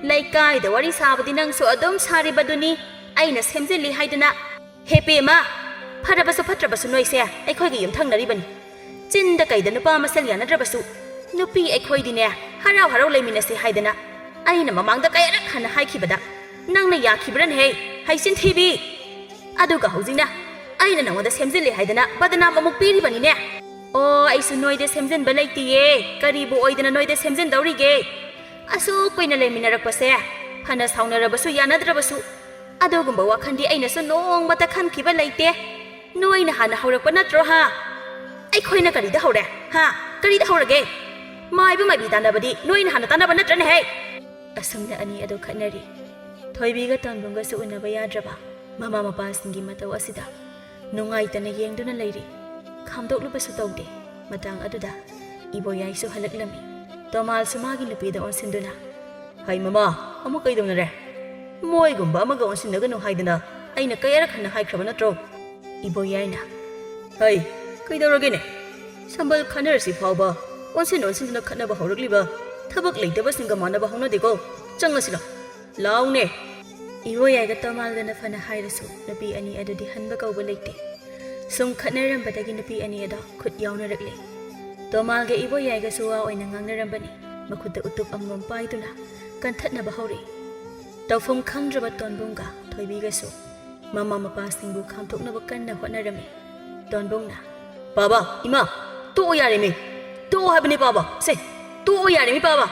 ꯂꯩꯀꯥꯏꯗ ꯋꯥꯔꯤ ꯁꯥꯕꯗꯤ ꯅꯪꯁꯨ ꯑꯗꯨꯝ ꯁꯥꯔꯤꯕꯗꯨꯅꯤ꯫ ꯑꯩꯅ ꯁꯦꯝꯖꯤꯜꯂꯤ ꯍꯥꯏꯗꯅ꯫ ꯍꯦ ꯄꯦꯃ! ꯐꯔꯕꯁꯨ ꯐꯠꯇ꯭ꯔꯕꯁꯨ ꯅꯣꯏꯁꯦ ꯑꯩꯈꯣꯏꯒ ꯌꯨꯝꯊꯪꯅꯔꯤꯕꯅꯤ꯫ ꯆꯤꯟꯗ ꯀꯩꯗ ꯅꯨꯄꯥ ꯃꯁꯦꯜ ꯌꯥꯅꯗ꯭ꯔꯕꯁꯨ, ꯅꯨꯄꯤ ꯑꯩꯈꯣꯏꯗꯤꯅꯦ, ꯍꯔꯥꯎ ꯍꯔꯥꯎ ꯂꯩꯃꯤꯟꯅꯁꯦ ꯍꯥꯏꯗꯅ ꯑꯩꯅ ꯃꯃꯥꯡꯗ ꯀꯌꯥꯔꯛ ꯍꯟꯅ ꯍꯥꯏꯈꯤꯕꯗ ꯅꯪꯅ ꯌꯥꯈꯤꯕ꯭ꯔꯅꯦꯍꯦ? ꯍꯩꯆꯤꯟ ꯊꯤꯕꯤ! ꯑꯗꯨꯒ ꯍꯧꯖꯤꯛꯅ ꯑꯩꯅ ꯅꯉꯣꯟꯗ ꯁꯦꯝꯖꯤꯜꯂꯦ ꯍꯥꯏꯗꯅ ꯕꯗꯅꯥꯝ ꯑꯃꯨꯛ ꯄꯤꯔꯤꯕꯅꯤꯅꯦ꯫ ꯑꯣ, ꯑꯩꯁꯨ ꯅꯣꯏꯗ ꯁꯦꯝꯖꯤꯟꯕ ꯂꯩꯇꯤꯌꯦ꯫ ꯀꯔꯤꯕꯨ ꯑꯣꯏꯗꯅ ꯅꯣꯏꯗ ꯁꯦꯝꯖꯤꯟꯗꯧꯔꯤꯒꯦ? ꯑꯁꯨꯛ ꯀꯨꯏꯅ ꯂꯩꯃꯤꯟꯅꯔꯛꯄꯁꯦ, ꯐꯅ ꯁꯥꯎꯅꯔꯕꯁꯨ ꯌꯥꯅꯗ꯭ꯔꯕꯁꯨ, ꯑꯗꯨꯒꯨꯝꯕ ꯋꯥꯈꯜꯗꯤ ꯑꯩꯅꯁꯨ ꯅꯣꯡꯃꯇ ꯈꯟꯈꯤꯕ ꯂꯩꯇꯦ"꯫ ꯅꯣꯏꯅ ꯍꯥꯟꯅ ꯍꯧꯔꯛꯄ ꯅꯠꯇ꯭ꯔꯣ, ꯍꯥ? ꯑꯩꯈꯣꯏꯅ ꯀꯔꯤꯗ ꯍꯧꯔꯦ, ꯍꯥ? ꯀꯔꯤꯗ ꯍꯧꯔꯒꯦ? ꯃꯥꯏꯕ ꯃꯥꯏꯕꯤ ꯇꯥꯟꯅꯕꯗꯤ ꯅꯣꯏꯅ ꯍꯥꯟꯅ ꯇꯥꯟꯅꯕ ꯅꯠꯇ꯭ꯔꯅꯦꯍꯦ? ꯑꯁꯨꯝꯅ ꯑꯅꯤ ꯑꯗꯨ ꯈꯠꯅꯔꯤ꯫ ꯊꯣꯏꯕꯤꯒ ꯇꯣꯟꯕꯨꯡꯒꯁꯨ ꯎꯅꯕ ꯌꯥꯗ꯭ꯔꯕ ꯃꯃꯥ ꯃꯄꯥꯁꯤꯡꯒꯤ ꯃꯇꯧ ꯑꯁꯤꯗ ꯅꯨꯡꯉꯥꯏꯇꯅ ꯌꯦꯡꯗꯨꯅ ꯂꯩꯔꯤ꯫ ꯈꯥꯝꯗꯣꯛꯂꯨꯕꯁꯨ ꯇꯧꯗꯦ꯫ ꯃꯇꯥꯡ ꯑꯗꯨꯗ ꯏꯕꯣꯌꯥꯏꯁꯨ ꯍꯜꯂꯛꯂꯝꯃꯤ꯫ ꯇꯣꯃꯥꯜꯁꯨ ꯃꯥꯒꯤ ꯅꯨꯄꯤꯗ ꯑꯣꯟꯁꯤꯟꯗꯨꯅ, "ꯍꯩ ꯃꯃꯥ, ꯑꯃꯨꯛ ꯀꯩꯗꯧꯅꯔꯦ? ꯃꯣꯏꯒꯨꯝꯕ ꯑꯃꯒ ꯑꯣꯟꯁꯤꯟꯅꯒꯅꯨ ꯍꯥꯏꯗꯅ ꯑꯩꯅ ꯀꯌꯥꯔꯛ ꯍꯟꯅ ꯍꯥꯏꯈ꯭ꯔꯕ ꯅꯠꯇ꯭ꯔꯣ?" ꯏꯕꯣꯌꯥꯏꯅ, "ꯍꯩ, ꯀꯩꯗꯧꯔꯒꯦꯅꯦ? ꯁꯝꯕꯜ ꯈꯟꯅꯔꯁꯤ ꯐꯥꯎꯕ ꯑꯣꯟꯁꯤꯟ ꯑꯣꯟꯁꯤꯟꯗꯨꯅ ꯈꯠꯅꯕ ꯍꯧꯔꯛꯂꯤꯕ ꯊꯕꯛ ꯂꯩꯇꯕꯁꯤꯡꯒ ꯃꯥꯟꯅꯕ ꯍꯧꯅꯗꯦꯀꯣ꯫ ꯆꯪꯉꯁꯤꯔꯣ? ꯂꯥꯎꯅꯦ!" ꯏꯕꯣꯌꯥꯏꯒ ꯇꯣꯃꯥꯜꯒꯅ ꯐꯅ ꯍꯥꯏꯔꯁꯨ ꯅꯨꯄꯤ ꯑꯅꯤ ꯑꯗꯨꯗꯤ ꯍꯟꯕ ꯀꯧꯕ ꯂꯩꯇꯦ꯫ ꯁꯨꯝ ꯈꯠꯅꯔꯝꯕꯗꯒꯤ ꯅꯨꯄꯤ ꯑꯅꯤ ꯑꯗꯣ ꯈꯨꯠ ꯌꯥꯎꯅꯔꯛꯂꯦ꯫ ꯇꯣꯃꯥꯜꯒ ꯏꯕꯣꯌꯥꯏꯒꯁꯨ ꯋꯥ ꯑꯣꯏꯅ ꯉꯥꯡꯅꯔꯝꯕꯅꯤ꯫ ꯃꯈꯨꯠꯇ ꯎꯇꯨꯞ ꯑꯃꯃꯝ ꯄꯥꯏꯗꯨꯅ ꯀꯟꯊꯠꯅꯕ ꯍꯧꯔꯦ꯫ ꯇꯧꯐꯝ ꯈꯪꯗ꯭ꯔꯕ ꯇꯣꯟꯕꯨꯡꯒ ꯊꯣꯏꯕꯤꯒꯁꯨ ꯃꯃꯥ ꯃꯄꯥꯁꯤꯡꯕꯨ ꯈꯥꯝꯊꯣꯛꯅꯕ ꯀꯟꯅ ꯍꯣꯠꯅꯔꯝꯃꯤ꯫ ꯇꯣꯟꯕꯨꯡꯅ, "ꯄꯥꯕ, ꯏꯃꯥ, ꯇꯣꯛꯑꯣ ꯌꯥꯔꯦꯃꯤ꯫ ꯇꯣꯛꯑꯣ ꯍꯥꯏꯕꯅꯤ ꯄꯥꯕ꯫ ꯁꯦ, ꯇꯣꯛꯑꯣ ꯌꯥꯔꯦꯃꯤ ꯄꯥꯕ!"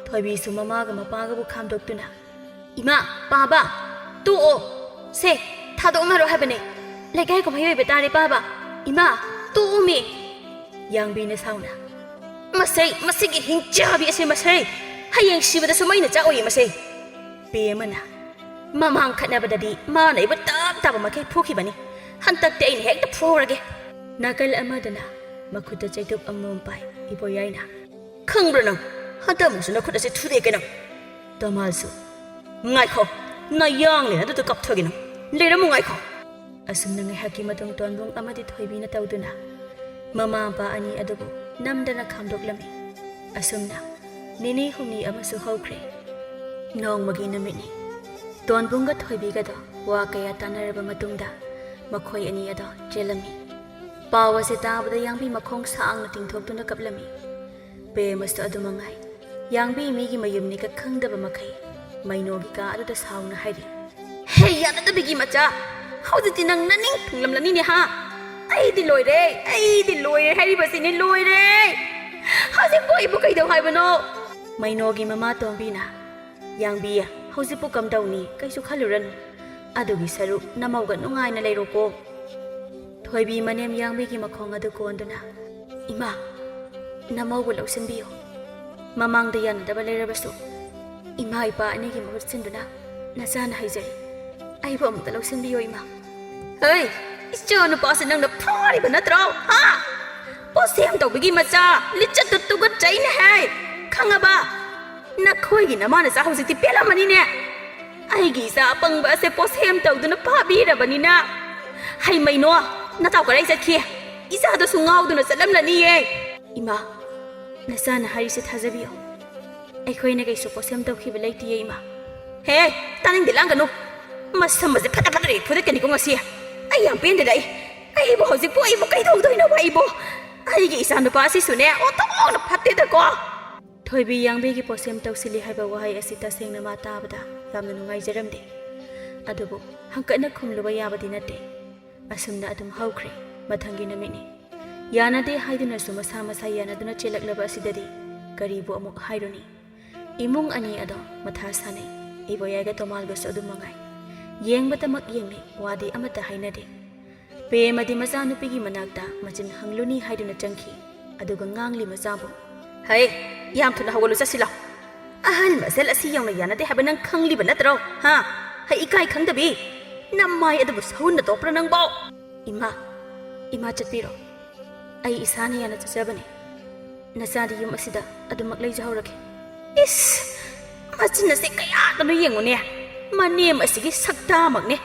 ꯊꯣꯏꯕꯤꯁꯨ ꯃꯃꯥꯒ ꯃꯄꯥꯒꯕꯨ ꯈꯥꯝꯗꯣꯛꯇꯨꯅ, "ꯏꯃꯥ, ꯄꯥꯕ, ꯇꯣꯛꯑꯣ꯫ ꯁꯦ, ꯊꯥꯗꯣꯛꯅꯔꯣ ꯍꯥꯏꯕꯅꯦ꯫ ꯂꯩꯀꯥꯏ ꯀꯨꯝꯍꯩ ꯑꯣꯏꯕ ꯇꯥꯔꯦ ꯄꯥꯕ꯫ ꯏꯃꯥ, ꯇꯣꯛꯑꯣꯃꯤ!" ꯌꯥꯡꯕꯤꯅ ꯁꯥꯎꯅ, "ꯃꯁꯩ, ꯃꯁꯤꯒꯤ ꯍꯤꯡꯆꯥꯕꯤ ꯑꯁꯤ ꯃꯁꯩ! ꯍꯌꯦꯡ ꯁꯤꯕꯗꯁꯨ ꯃꯩꯅ ꯆꯥꯛꯑꯣꯏꯌꯦ ꯃꯁꯩ!" ꯄꯦ ꯑꯃꯅ, "ꯃꯃꯥꯡ ꯈꯠꯅꯕꯗꯗꯤ ꯃꯥꯅ ꯑꯩꯕꯨ ꯇꯞ ꯇꯥꯕ ꯃꯈꯩ ꯐꯨꯈꯤꯕꯅꯤ꯫ ꯍꯟꯗꯛꯇꯤ ꯑꯩꯅ ꯍꯦꯛꯇ ꯐꯨꯍꯧꯔꯒꯦ!" ꯅꯥꯀꯜ ꯑꯃꯗꯅ ꯃꯈꯨꯠꯇ ꯆꯩꯇꯨꯞ ꯑꯃꯃꯝ ꯄꯥꯏ ꯏꯕꯣꯌꯥꯏꯅ, "ꯈꯪꯕ꯭ꯔꯥ ꯅꯪ? ꯍꯟꯗꯛꯃꯨꯛꯁꯨ ꯅꯈꯨꯠ ꯑꯁꯤ ꯊꯨꯗꯦꯛꯀꯦ ꯅꯪ!" ꯇꯣꯃꯥꯜꯁꯨ, "ꯉꯥꯏꯈꯣ, ꯅꯌꯥꯡꯂꯦꯟ ꯑꯗꯨꯗ ꯀꯥꯞꯊꯒꯦ ꯅꯪ! ꯂꯩꯔꯝꯃꯨ, ꯉꯥꯏꯈꯣ!" ꯑꯁꯨꯝꯅ ꯉꯥꯏꯍꯥꯛꯀꯤ ꯃꯇꯨꯡ ꯇꯣꯟꯕꯨꯡ ꯑꯃꯗꯤ ꯊꯣꯏꯕꯤꯅ ꯇꯧꯗꯨꯅ ꯃꯃꯥ ꯃꯄꯥ ꯑꯅꯤ ꯑꯗꯨꯕꯨ ꯅꯝꯗꯅ ꯈꯥꯝꯗꯣꯛꯂꯝꯃꯤ꯫ ꯑꯁꯨꯝꯅ ꯅꯤꯅꯤ ꯍꯨꯝꯅꯤ ꯑꯃꯁꯨ ꯍꯧꯈ꯭ꯔꯦ꯫ ꯅꯣꯡꯃꯒꯤ ꯅꯨꯃꯤꯠꯅꯤ꯫ ꯇꯣꯟꯕꯨꯡꯒ ꯊꯣꯏꯕꯤꯒꯗꯣ ꯋꯥ ꯀꯌꯥ ꯇꯥꯟꯅꯔꯕ ꯃꯇꯨꯡꯗ ꯃꯈꯣꯏ ꯑꯅꯤ ꯑꯗꯣ ꯆꯦꯜꯂꯝꯃꯤ꯫ ꯄꯥꯎ ꯑꯁꯤ ꯇꯥꯕꯗ ꯌꯥꯡꯕꯤ ꯃꯈꯣꯡ ꯁꯥꯡꯅ ꯇꯤꯡꯊꯣꯛꯇꯨꯅ ꯀꯞꯂꯝꯃꯤ꯫ ꯄꯦ ꯑꯃꯁꯨ ꯑꯗꯨ ꯃꯉꯥꯏ꯫ ꯌꯥꯡꯕꯤ ꯃꯤꯒꯤ ꯃꯌꯨꯝꯅꯤꯒ ꯈꯪꯗꯕ ꯃꯈꯩ ꯃꯩꯅꯣꯒꯤ ꯀꯥ ꯑꯗꯨꯗ ꯁꯥꯎꯅ ꯍꯥꯏꯔꯤ, "ꯍꯦ, ꯌꯥꯅꯗꯕꯤꯒꯤ ꯃꯆꯥ! ꯍꯧꯖꯤꯛꯇꯤ ꯅꯪ ꯅꯅꯤꯡ ꯊꯨꯡꯂꯝꯂꯅꯤꯅꯦ, ꯍꯥ? ꯑꯩꯗꯤ ꯂꯣꯏꯔꯦ, ꯑꯩꯗꯤ ꯂꯣꯏꯔꯦ ꯍꯥꯏꯔꯤꯕꯁꯤꯅꯤ, ꯂꯣꯏꯔꯦ! ꯍꯧꯖꯤꯛꯄꯨ ꯑꯩꯕꯨ ꯀꯩꯗꯧ ꯍꯥꯏꯕꯅꯣ?" ꯃꯩꯅꯣꯒꯤ ꯃꯃꯥ ꯇꯣꯝꯕꯤꯅ, "ꯌꯥꯡꯕꯤ, ꯍꯧꯖꯤꯛꯄꯨ ꯀꯝꯗꯧꯅꯤ? ꯀꯩꯁꯨ ꯈꯜꯂꯨꯔꯅꯨ꯫ ꯑꯗꯨꯒꯤ ꯁꯔꯨꯛ ꯅꯃꯧꯒ ꯅꯨꯡꯉꯥꯏꯅ ꯂꯩꯔꯣꯀꯣ꯫" ꯊꯣꯏꯕꯤ ꯃꯅꯦꯝ ꯌꯥꯡꯕꯤꯒꯤ ꯃꯈꯣꯡ ꯑꯗꯨ ꯀꯣꯟꯗꯨꯅ, "ꯏꯃꯥ, ꯅꯃꯧꯕꯨ ꯂꯧꯁꯤꯟꯕꯤꯌꯨ꯫ ꯃꯃꯥꯡꯗ ꯌꯥꯅꯗꯕ ꯂꯩꯔꯕꯁꯨ ꯏꯃꯥ ꯏꯄꯥ ꯑꯅꯤꯒꯤ ꯃꯍꯨꯠ ꯁꯤꯟꯗꯨꯅ ꯅꯆꯥꯅ ꯍꯥꯏꯖꯔꯤ꯫ ꯑꯩꯕꯨ ꯑꯃꯨꯛꯇ ꯂꯧꯁꯤꯟꯕꯤꯌꯣ ꯏꯃꯥ꯫" "ꯍꯩ, ꯏꯆꯥ ꯅꯨꯄꯥꯁꯦ ꯅꯪꯅ ꯐꯥꯔꯤꯕ ꯅꯠꯇ꯭ꯔꯣ? ꯍꯥ? ꯄꯣꯠꯁꯦꯝ ꯇꯧꯕꯒꯤ ꯃꯆꯥ, ꯂꯤꯆꯠꯇꯨ ꯇꯨꯒꯠꯆꯩꯅꯦ ꯍꯦ꯫ ꯈꯪꯉꯕ? ꯅꯈꯣꯏꯒꯤ ꯅꯃꯥ ꯅꯆꯥ ꯍꯧꯖꯤꯛꯇꯤ ꯄꯦꯜꯂꯝꯃꯅꯤꯅꯦ꯫ ꯑꯩꯒꯤ ꯏꯆꯥ ꯑꯄꯪꯕ ꯑꯁꯦ ꯄꯣꯠꯁꯦꯝ ꯇꯧꯗꯨꯅ ꯐꯥꯕꯤꯔꯕꯅꯤꯅ, ꯍꯩꯃꯩꯅꯣ, ꯅꯇꯥꯎ ꯀꯗꯥꯏ ꯆꯠꯈꯤ? ꯏꯆꯥꯗꯨꯁꯨ ꯉꯥꯎꯗꯨꯅ ꯆꯠꯂꯝꯂꯅꯤꯌꯦ꯫" "ꯏꯃꯥ, ꯅꯆꯥꯅ ꯍꯥꯏꯔꯤꯁꯦ ꯊꯥꯖꯕꯤꯌꯨ꯫ ꯑꯩꯈꯣꯏꯅ ꯀꯩꯁꯨ ꯄꯣꯠꯁꯦꯝ ꯇꯧꯈꯤꯕ ꯂꯩꯇꯤꯌꯦ, ꯏꯃꯥ꯫" "ꯍꯦ, ꯇꯥꯅꯤꯡꯗꯦ, ꯂꯥꯡꯒꯅꯨ꯫ ꯃꯁꯝ ꯑꯁꯦ ꯐꯠꯇ ꯐꯠꯇ ꯐꯨꯗꯠꯀꯅꯤꯀꯣ ꯉꯁꯤ꯫ ꯑꯩ ꯌꯥꯝ ꯄꯦꯟꯗꯦꯗ ꯑꯩ꯫ ꯑꯩꯕꯨ ꯍꯧꯖꯤꯛꯄꯨ ꯑꯩꯕꯨ ꯀꯩꯗꯧꯗꯣꯏꯅꯣꯕ ꯑꯩꯕꯨ? ꯑꯩꯒꯤ ꯏꯆꯥꯅꯨꯄꯥ ꯑꯁꯤꯁꯨꯅꯦ, ꯑꯣꯟꯊꯣꯛꯅ ꯐꯠꯇꯦꯗꯀꯣ꯫" ꯊꯣꯏꯕꯤ ꯌꯥꯡꯕꯤꯒꯤ ꯄꯣꯠꯁꯦꯝ ꯇꯧꯁꯤꯜꯂꯤ ꯍꯥꯏꯕ ꯋꯥꯍꯩ ꯑꯁꯤ ꯇꯁꯦꯡꯅ ꯃꯥ ꯇꯥꯕꯗ ꯌꯥꯝꯅ ꯅꯨꯡꯉꯥꯏꯖꯔꯝꯗꯦ꯫ ꯑꯗꯨꯕꯨ ꯍꯪꯀꯠꯅ ꯈꯨꯝꯂꯨꯕ ꯌꯥꯕꯗꯤ ꯅꯠꯇꯦ꯫ ꯑꯁꯨꯝꯅ ꯑꯗꯨꯝ ꯍꯧꯈ꯭ꯔꯦ꯫ ꯃꯊꯪꯒꯤ ꯅꯨꯃꯤꯠꯅꯤ꯫ ꯌꯥꯅꯗꯦ ꯍꯥꯏꯗꯨꯅꯁꯨ ꯃꯁꯥ ꯃꯁꯥ ꯌꯥꯅꯗꯨꯅ ꯆꯦꯜꯂꯛꯂꯕ ꯑꯁꯤꯗꯗꯤ ꯀꯔꯤꯕꯨ ꯑꯃꯨꯛ ꯍꯥꯏꯔꯨꯅꯤ? ꯏꯃꯨꯡ ꯑꯅꯤ ꯑꯗꯣ ꯃꯊꯥ ꯁꯥꯅꯩ꯫ ꯏꯕꯣꯌꯥꯏꯒ ꯇꯣꯃꯥꯜꯒꯁꯨ ꯑꯗꯨꯝ ꯃꯉꯥꯏ꯫ ꯌꯦꯡꯕꯇꯃꯛ ꯌꯦꯡꯅꯩ, ꯋꯥꯗꯤ ꯑꯃꯠꯇ ꯍꯥꯏꯅꯗꯦ꯫ ꯄ꯭ꯔꯦꯃꯗꯤ ꯃꯆꯥꯅꯨꯄꯤꯒꯤ ꯃꯅꯥꯛꯇ ꯃꯆꯤꯟ ꯍꯪꯂꯨꯅꯤ ꯍꯥꯏꯗꯨꯅ ꯆꯪꯈꯤ꯫ ꯑꯗꯨꯒ ꯉꯥꯡꯂꯤ ꯃꯆꯥꯕꯨ, "ꯍꯩ, ꯌꯥꯝ ꯊꯨꯅ ꯍꯧꯒꯠꯂꯨ, ꯆꯠꯁꯤꯜꯂꯣ꯫ ꯑꯍꯜ ꯃꯁꯦꯜ ꯑꯁꯤ ꯌꯧꯅ ꯌꯥꯅꯗꯦ ꯍꯥꯏꯕ ꯅꯪ ꯈꯪꯂꯤꯕ ꯅꯠꯇ꯭ꯔꯣ? ꯍꯥ? ꯍꯩ, ꯏꯀꯥꯏ ꯈꯪꯗꯕꯤ꯫ ꯅꯃꯥꯏ ꯑꯗꯨꯕꯨ ꯁꯍꯨꯟꯅ ꯇꯣꯛꯄ꯭ꯔꯥ ꯅꯪꯕꯣ?" "ꯏꯃꯥ, ꯏꯃꯥ ꯆꯠꯄꯤꯔꯣ꯫ ꯑꯩ ꯏꯁꯥꯅ ꯌꯥꯅ ꯆꯠꯆꯕꯅꯤ꯫ ꯅꯆꯥꯗꯤ ꯌꯨꯝ ꯑꯁꯤꯗ ꯑꯗꯨꯃꯛ ꯂꯩꯖꯍꯧꯔꯒꯦ꯫" ꯏꯁ! ꯃꯆꯤꯟ ꯑꯁꯦ ꯀꯌꯥꯗꯅꯣ ꯌꯦꯡꯉꯨꯅꯦ꯫ ꯃꯅꯦꯝ ꯑꯁꯤꯒꯤ ꯁꯛꯇꯥꯃꯛꯅꯦ꯫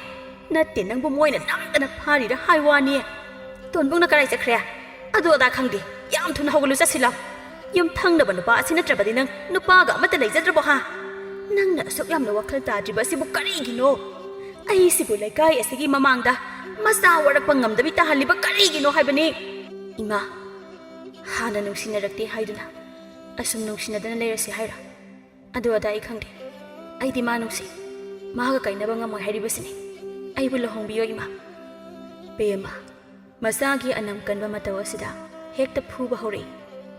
ꯅꯠꯇꯦ, ꯅꯪꯕꯨ ꯃꯣꯏꯅ ꯅꯝꯗꯅ ꯐꯥꯔꯤꯔꯥ ꯍꯥꯏ ꯋꯥꯅꯤ꯫ ꯇꯣꯟꯕꯨꯡꯅ ꯀꯗꯥꯏ ꯆꯠꯈ꯭ꯔꯦ? ꯑꯗꯨ ꯑꯗꯥ ꯈꯪꯗꯦ꯫ ꯌꯥꯝ ꯊꯨꯅ ꯍꯧꯒꯠꯂꯨ ꯆꯠꯁꯤꯜꯂꯣ꯫ ꯌꯨꯝꯊꯪꯅꯕ ꯅꯨꯄꯥ ꯑꯁꯤ ꯅꯠꯇ꯭ꯔꯕꯗꯤ ꯅꯪ ꯅꯨꯄꯥꯒ ꯑꯃꯠꯇ ꯂꯩꯖꯗ꯭ꯔꯕꯣ ꯍꯥ? ꯅꯪꯅ ꯑꯁꯨꯛ ꯌꯥꯝꯅ ꯋꯥꯈꯜ ꯇꯥꯗ꯭ꯔꯤꯕ ꯑꯁꯤꯕꯨ ꯀꯔꯤꯒꯤꯅꯣ? ꯑꯩꯁꯤꯕꯨ ꯂꯩꯀꯥꯏ ꯑꯁꯤꯒꯤ ꯃꯃꯥꯡꯗ ꯃꯆꯥ ꯋꯥꯔꯛꯄ ꯉꯝꯗꯕꯤ ꯇꯥꯍꯜꯂꯤꯕ ꯀꯔꯤꯒꯤꯅꯣ ꯍꯥꯏꯕꯅꯤ? ꯏꯃꯥ, ꯍꯥꯟꯅ ꯅꯨꯡꯁꯤꯅꯔꯛꯇꯦ ꯍꯥꯏꯗꯨꯅ ꯑꯁꯨꯝ ꯅꯨꯡꯁꯤꯅꯗꯅ ꯂꯩꯔꯁꯤ ꯍꯥꯏꯔꯣ? ꯑꯗꯨ ꯑꯗꯥ ꯑꯩ ꯈꯪꯗꯦ꯫ ꯑꯩꯗꯤ ꯃꯥ ꯅꯨꯡꯁꯤ꯫ ꯃꯥꯒ ꯀꯥꯏꯅꯕ ꯉꯝꯃꯣꯏ ꯍꯥꯏꯔꯤꯕꯁꯤꯅꯤ꯫ ꯑꯩꯕꯨ ꯂꯨꯍꯣꯡꯕꯤꯌꯣ ꯏꯃꯥ꯫ ꯄꯦꯃ, ꯃꯆꯥꯒꯤ ꯑꯅꯝ ꯀꯟꯕ ꯃꯇꯧ ꯑꯁꯤꯗ ꯍꯦꯛꯇ ꯐꯨꯕ ꯍꯧꯔꯛꯏ꯫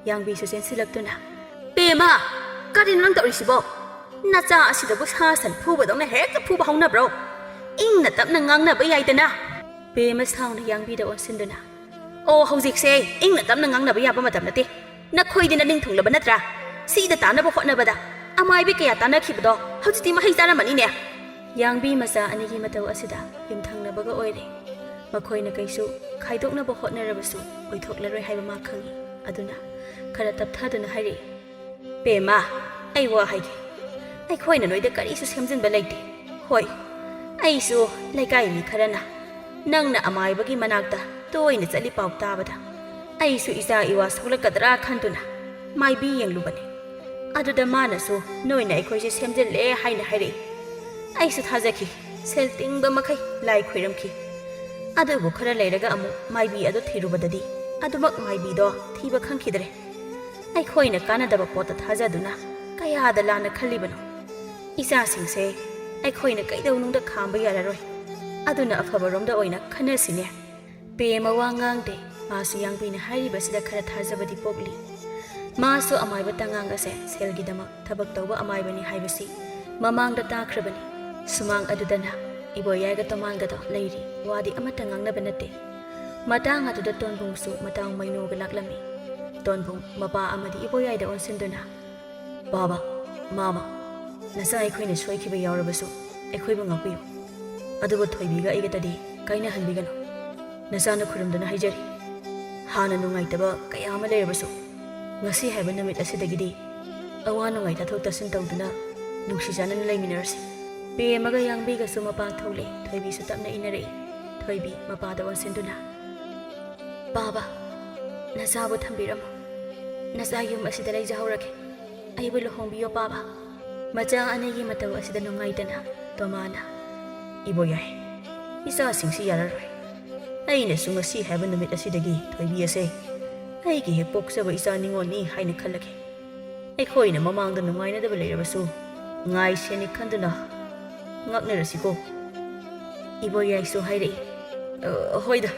ꯌꯥꯡꯕꯤꯁꯨ ꯆꯦꯟꯁꯤꯜꯂꯛꯇꯨꯅ, "ꯄꯦꯃ, ꯀꯔꯤꯅꯣ ꯅꯪ ꯇꯧꯔꯤꯁꯤꯕꯣ? ꯅꯆꯥ ꯑꯁꯤꯗꯕꯨ ꯁꯥ ꯁꯟ ꯐꯨꯕꯗꯧꯅ ꯍꯦꯛꯇ ꯐꯨꯕ ꯍꯧꯅꯕ꯭ꯔꯣ? ꯏꯪꯅ ꯇꯞꯅ ꯉꯥꯡꯅꯕ ꯌꯥꯏꯗꯅ꯫" ꯄꯦꯃ ꯁꯥꯎꯅ ꯌꯥꯡꯕꯤꯗ ꯑꯣꯟꯁꯤꯟꯗꯨꯅ, "ꯑꯣ, ꯍꯧꯖꯤꯛꯁꯦ ꯏꯪꯅ ꯇꯞꯅ ꯉꯥꯡꯅꯕ ꯌꯥꯕ ꯃꯇꯝ ꯅꯠꯇꯦ꯫ ꯅꯈꯣꯏꯗꯤ ꯅꯅꯤꯡ ꯊꯨꯡꯂꯕ ꯅꯠꯇ꯭ꯔꯥ? ꯁꯤꯗ ꯇꯥꯅꯕ ꯍꯣꯠꯅꯕꯗ ꯑꯃꯥꯏꯕꯤ ꯀꯌꯥ ꯇꯥꯟꯅꯈꯤꯕꯗꯣ ꯍꯧꯖꯤꯛꯇꯤ ꯃꯍꯩ ꯆꯥꯔꯝꯃꯅꯤꯅꯦ"꯫ ꯌꯥꯡꯕꯤ ꯃꯆꯥ ꯑꯅꯤꯒꯤ ꯃꯇꯧ ꯑꯁꯤꯗ ꯌꯨꯝꯊꯪꯅꯕꯒ ꯑꯣꯏꯔꯦ꯫ ꯃꯈꯣꯏꯅ ꯀꯩꯁꯨ ꯈꯥꯏꯗꯣꯛꯅꯕ ꯍꯣꯠꯅꯔꯕꯁꯨ ꯑꯣꯏꯊꯣꯛꯂꯔꯣꯏ ꯍꯥꯏꯕ ꯃꯥ ꯈꯪꯏ꯫ ꯑꯗꯨꯅ ꯈꯔ ꯇꯞꯊꯗꯨꯅ ꯍꯥꯏꯔꯛꯏ, "ꯄꯦꯃ, ꯑꯩ ꯋꯥ ꯍꯥꯏꯒꯦ꯫ ꯑꯩꯈꯣꯏꯅ ꯅꯣꯏꯗ ꯀꯔꯤꯁꯨ ꯁꯦꯝꯖꯤꯟꯕ ꯂꯩꯇꯦ꯫ ꯍꯣꯏ, ꯑꯩꯁꯨ ꯂꯩꯀꯥꯏ ꯃꯤ ꯈꯔꯅ ꯅꯪꯅ ꯑꯃꯥꯏꯕꯒꯤ ꯃꯅꯥꯛꯇ ꯇꯣꯏꯅ ꯆꯠꯂꯤ ꯄꯥꯎ ꯇꯥꯕꯗ ꯑꯩꯁꯨ ꯏꯆꯥ ꯏꯋꯥ ꯁꯣꯛꯂꯛꯀꯗ꯭ꯔꯥ ꯈꯟꯗꯨꯅ ꯃꯥꯏꯕꯤ ꯌꯦꯡꯂꯨꯕꯅꯤ꯫ ꯑꯗꯨꯗ ꯃꯥꯅꯁꯨ ꯅꯣꯏꯅ ꯑꯩꯈꯣꯏꯁꯦ ꯁꯦꯝꯖꯤꯜꯂꯦ ꯍꯥꯏꯅ ꯍꯥꯏꯔꯛꯏ꯫ ꯑꯩꯁꯨ ꯊꯥꯖꯈꯤ꯫ ꯁꯦꯜ ꯇꯤꯡꯕ ꯃꯈꯩ ꯂꯥꯏ ꯈꯣꯏꯔꯝꯈꯤ꯫ ꯑꯗꯨꯕꯨ ꯈꯔ ꯂꯩꯔꯒ ꯑꯃꯨꯛ ꯃꯥꯏꯕꯤ ꯑꯗꯨ ꯊꯤꯔꯨꯕꯗꯗꯤ ꯑꯗꯨꯃꯛ ꯃꯥꯏꯕꯤꯗꯣ ꯊꯤꯕ ꯈꯪꯈꯤꯗ꯭ꯔꯦ꯫ ꯑꯩꯈꯣꯏꯅ ꯀꯥꯟꯅꯗꯕ ꯄꯣꯠꯇ ꯊꯥꯖꯗꯨꯅ ꯀꯌꯥꯗ ꯂꯥꯟꯅ ꯈꯜꯂꯤꯕꯅꯣ꯫ ꯏꯆꯥꯁꯤꯡꯁꯦ ꯑꯩꯈꯣꯏꯅ ꯀꯩꯗꯧꯅꯨꯡꯗ ꯈꯥꯝꯕ ꯌꯥꯔꯔꯣꯏ꯫ ꯑꯗꯨꯅ ꯑꯐꯕꯔꯣꯝꯗ ꯑꯣꯏꯅ ꯈꯟꯅꯁꯤꯅꯦ"꯫ ꯄꯦꯃ ꯋꯥ ꯉꯥꯡꯗꯦ꯫ ꯃꯥꯁꯨ ꯌꯥꯡꯕꯤꯅ ꯍꯥꯏꯔꯤꯕꯁꯤꯗ ꯈꯔ ꯊꯥꯖꯕꯗꯤ ꯄꯣꯛꯂꯤ꯫ ꯃꯥꯁꯨ ꯑꯃꯥꯏꯕ ꯇꯉꯥꯡ ꯑꯁꯦ ꯁꯦꯜꯒꯤꯗꯃꯛ ꯊꯕꯛ ꯇꯧꯕ ꯑꯃꯥꯏꯕꯅꯤ ꯍꯥꯏꯕꯁꯤ ꯃꯃꯥꯡꯗ ꯇꯥꯈ꯭ꯔꯕꯅꯤ꯫ ꯁꯨꯃꯥꯡ ꯑꯗꯨꯗꯅ ꯏꯕꯣꯌꯥꯏꯒ ꯇꯣꯃꯥꯟꯒꯗꯣ ꯂꯩꯔꯤ꯫ ꯋꯥꯗꯤ ꯑꯃꯠꯇ ꯉꯥꯡꯅꯕ ꯅꯠꯇꯦ꯫ ꯃꯇꯥꯡ ꯑꯗꯨꯗ ꯇꯣꯟꯕꯨꯡꯁꯨ ꯃꯇꯥꯎ ꯃꯩꯅꯣꯒ ꯂꯥꯛꯂꯝꯃꯤ꯫ ꯇꯣꯟꯕꯨꯡ ꯃꯄꯥ ꯑꯃꯗꯤ ꯏꯕꯣꯌꯥꯏꯗ ꯑꯣꯟꯁꯤꯟꯗꯨꯅ, "ꯕꯥꯕꯥ, ꯃꯥꯃ, ꯅꯆꯥ ꯑꯩꯈꯣꯏꯅ ꯁꯣꯏꯈꯤꯕ ꯌꯥꯎꯔꯕꯁꯨ ꯑꯩꯈꯣꯏꯕꯨ ꯉꯥꯛꯄꯤꯌꯨ꯫ ꯑꯗꯨꯕꯨ ꯊꯣꯏꯕꯤꯒ ꯑꯩꯒꯇꯗꯤ ꯀꯥꯏꯅꯍꯟꯕꯤꯒꯅꯨ꯫ ꯅꯆꯥꯅ ꯈꯨꯔꯨꯝꯗꯨꯅ ꯍꯥꯏꯖꯔꯤ꯫ ꯍꯥꯟꯅ ꯅꯨꯡꯉꯥꯏꯇꯕ ꯀꯌꯥ ꯑꯃ ꯂꯩꯔꯕꯁꯨ ꯉꯁꯤ ꯍꯥꯏꯕ ꯅꯨꯃꯤꯠ ꯑꯁꯤꯗꯒꯤꯗꯤ ꯑꯋꯥ ꯅꯨꯡꯉꯥꯏ ꯇꯥꯊꯣꯛ ꯇꯥꯁꯤꯟ ꯇꯧꯗꯨꯅ ꯅꯨꯡꯁꯤ ꯆꯥꯟꯅꯅ ꯂꯩꯃꯤꯟꯅꯔꯁꯤ"꯫ ꯄꯦꯃꯒ ꯌꯥꯡꯕꯤꯒꯁꯨ ꯃꯄꯥꯟ ꯊꯣꯛꯂꯦ꯫ ꯊꯣꯏꯕꯤꯁꯨ ꯇꯞꯅ ꯏꯟꯅꯔꯛꯏ꯫ ꯊꯣꯏꯕꯤ ꯃꯄꯥꯗ ꯑꯣꯟꯁꯤꯟꯗꯨꯅ, "ꯕꯥꯕꯥ, ꯅꯆꯥꯕꯨ ꯊꯝꯕꯤꯔꯝꯃꯨ꯫ ꯅꯆꯥ ꯌꯨꯝ ꯑꯁꯤꯗ ꯂꯩꯖꯍꯧꯔꯒꯦ꯫ ꯑꯩꯕꯨ ꯂꯨꯍꯣꯡꯕꯤꯌꯣ ꯕꯥꯕꯥ"꯫ ꯃꯆꯥ ꯑꯅꯤꯒꯤ ꯃꯇꯧ ꯑꯁꯤꯗ ꯅꯨꯡꯉꯥꯏꯇꯅ ꯇꯣꯃꯥꯅ, "ꯏꯕꯣꯌꯥꯏ, ꯏꯆꯥꯁꯤꯡꯁꯤ ꯌꯥꯔꯔꯣꯏ꯫ ꯑꯩꯅꯁꯨ ꯉꯁꯤ ꯍꯥꯏꯕ ꯅꯨꯃꯤꯠ ꯑꯁꯤꯗꯒꯤ ꯊꯣꯏꯕꯤ ꯑꯁꯦ ꯑꯩꯒꯤ ꯍꯦꯛ ꯄꯣꯛꯆꯕ ꯏꯆꯥ ꯅꯤꯉꯣꯜꯅꯤ ꯍꯥꯏꯅ ꯈꯜꯂꯒꯦ꯫ ꯑꯩꯈꯣꯏꯅ ꯃꯃꯥꯡꯗ ꯅꯨꯡꯉꯥꯏꯅꯗꯕ ꯂꯩꯔꯕꯁꯨ ꯉꯥꯏ ꯁꯦꯟꯅꯤ ꯈꯟꯗꯨꯅ ꯉꯥꯛꯅꯔꯁꯤꯀꯣ"꯫ ꯏꯕꯣꯌꯥꯏꯁꯨ ꯍꯥꯏꯔꯛꯏ, "ꯑ, ꯍꯣꯏꯗ,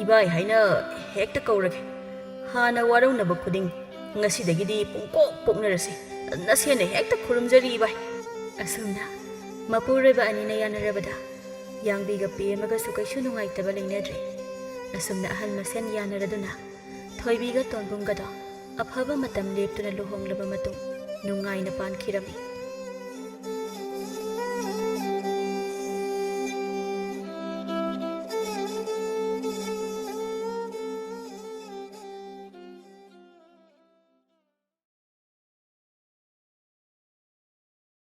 ꯏꯕꯥꯏ ꯍꯥꯏꯅ ꯍꯦꯛꯇ ꯀꯧꯔꯒꯦ꯫ ꯍꯥꯟꯅ ꯋꯥꯔꯧꯅꯕ ꯈꯨꯗꯤꯡ ꯉꯁꯤꯗꯒꯤꯗꯤ ꯄꯨꯡꯀꯣꯛ ꯀꯣꯛꯅꯔꯁꯤ꯫ ꯅꯁꯦꯟꯅ ꯍꯦꯛꯇ ꯈꯨꯔꯨꯝꯖꯔꯤ ꯏꯕꯥꯏ"꯫ ꯑꯁꯨꯝꯅ ꯃꯄꯨꯔꯣꯏꯕ ꯑꯅꯤꯅ ꯌꯥꯅꯔꯕꯗ ꯌꯥꯡꯕꯤꯒ ꯄꯦꯝꯃꯒꯁꯨ ꯀꯩꯁꯨ ꯅꯨꯡꯉꯥꯏꯇꯕ ꯂꯩꯅꯗ꯭ꯔꯦ꯫ ꯑꯁꯨꯝꯅ ꯑꯍꯜ ꯃꯁꯦꯟ ꯌꯥꯅꯔꯗꯨꯅ ꯊꯣꯏꯕꯤꯒ ꯇꯣꯟꯕꯨꯡꯒꯗꯣ ꯑꯐꯕ ꯃꯇꯝ ꯂꯦꯞꯇꯨꯅ ꯂꯨꯍꯣꯡꯂꯕ ꯃꯇꯨꯡ ꯅꯨꯡꯉꯥꯏꯅ ꯄꯥꯟꯈꯤꯔꯝꯃꯤ꯫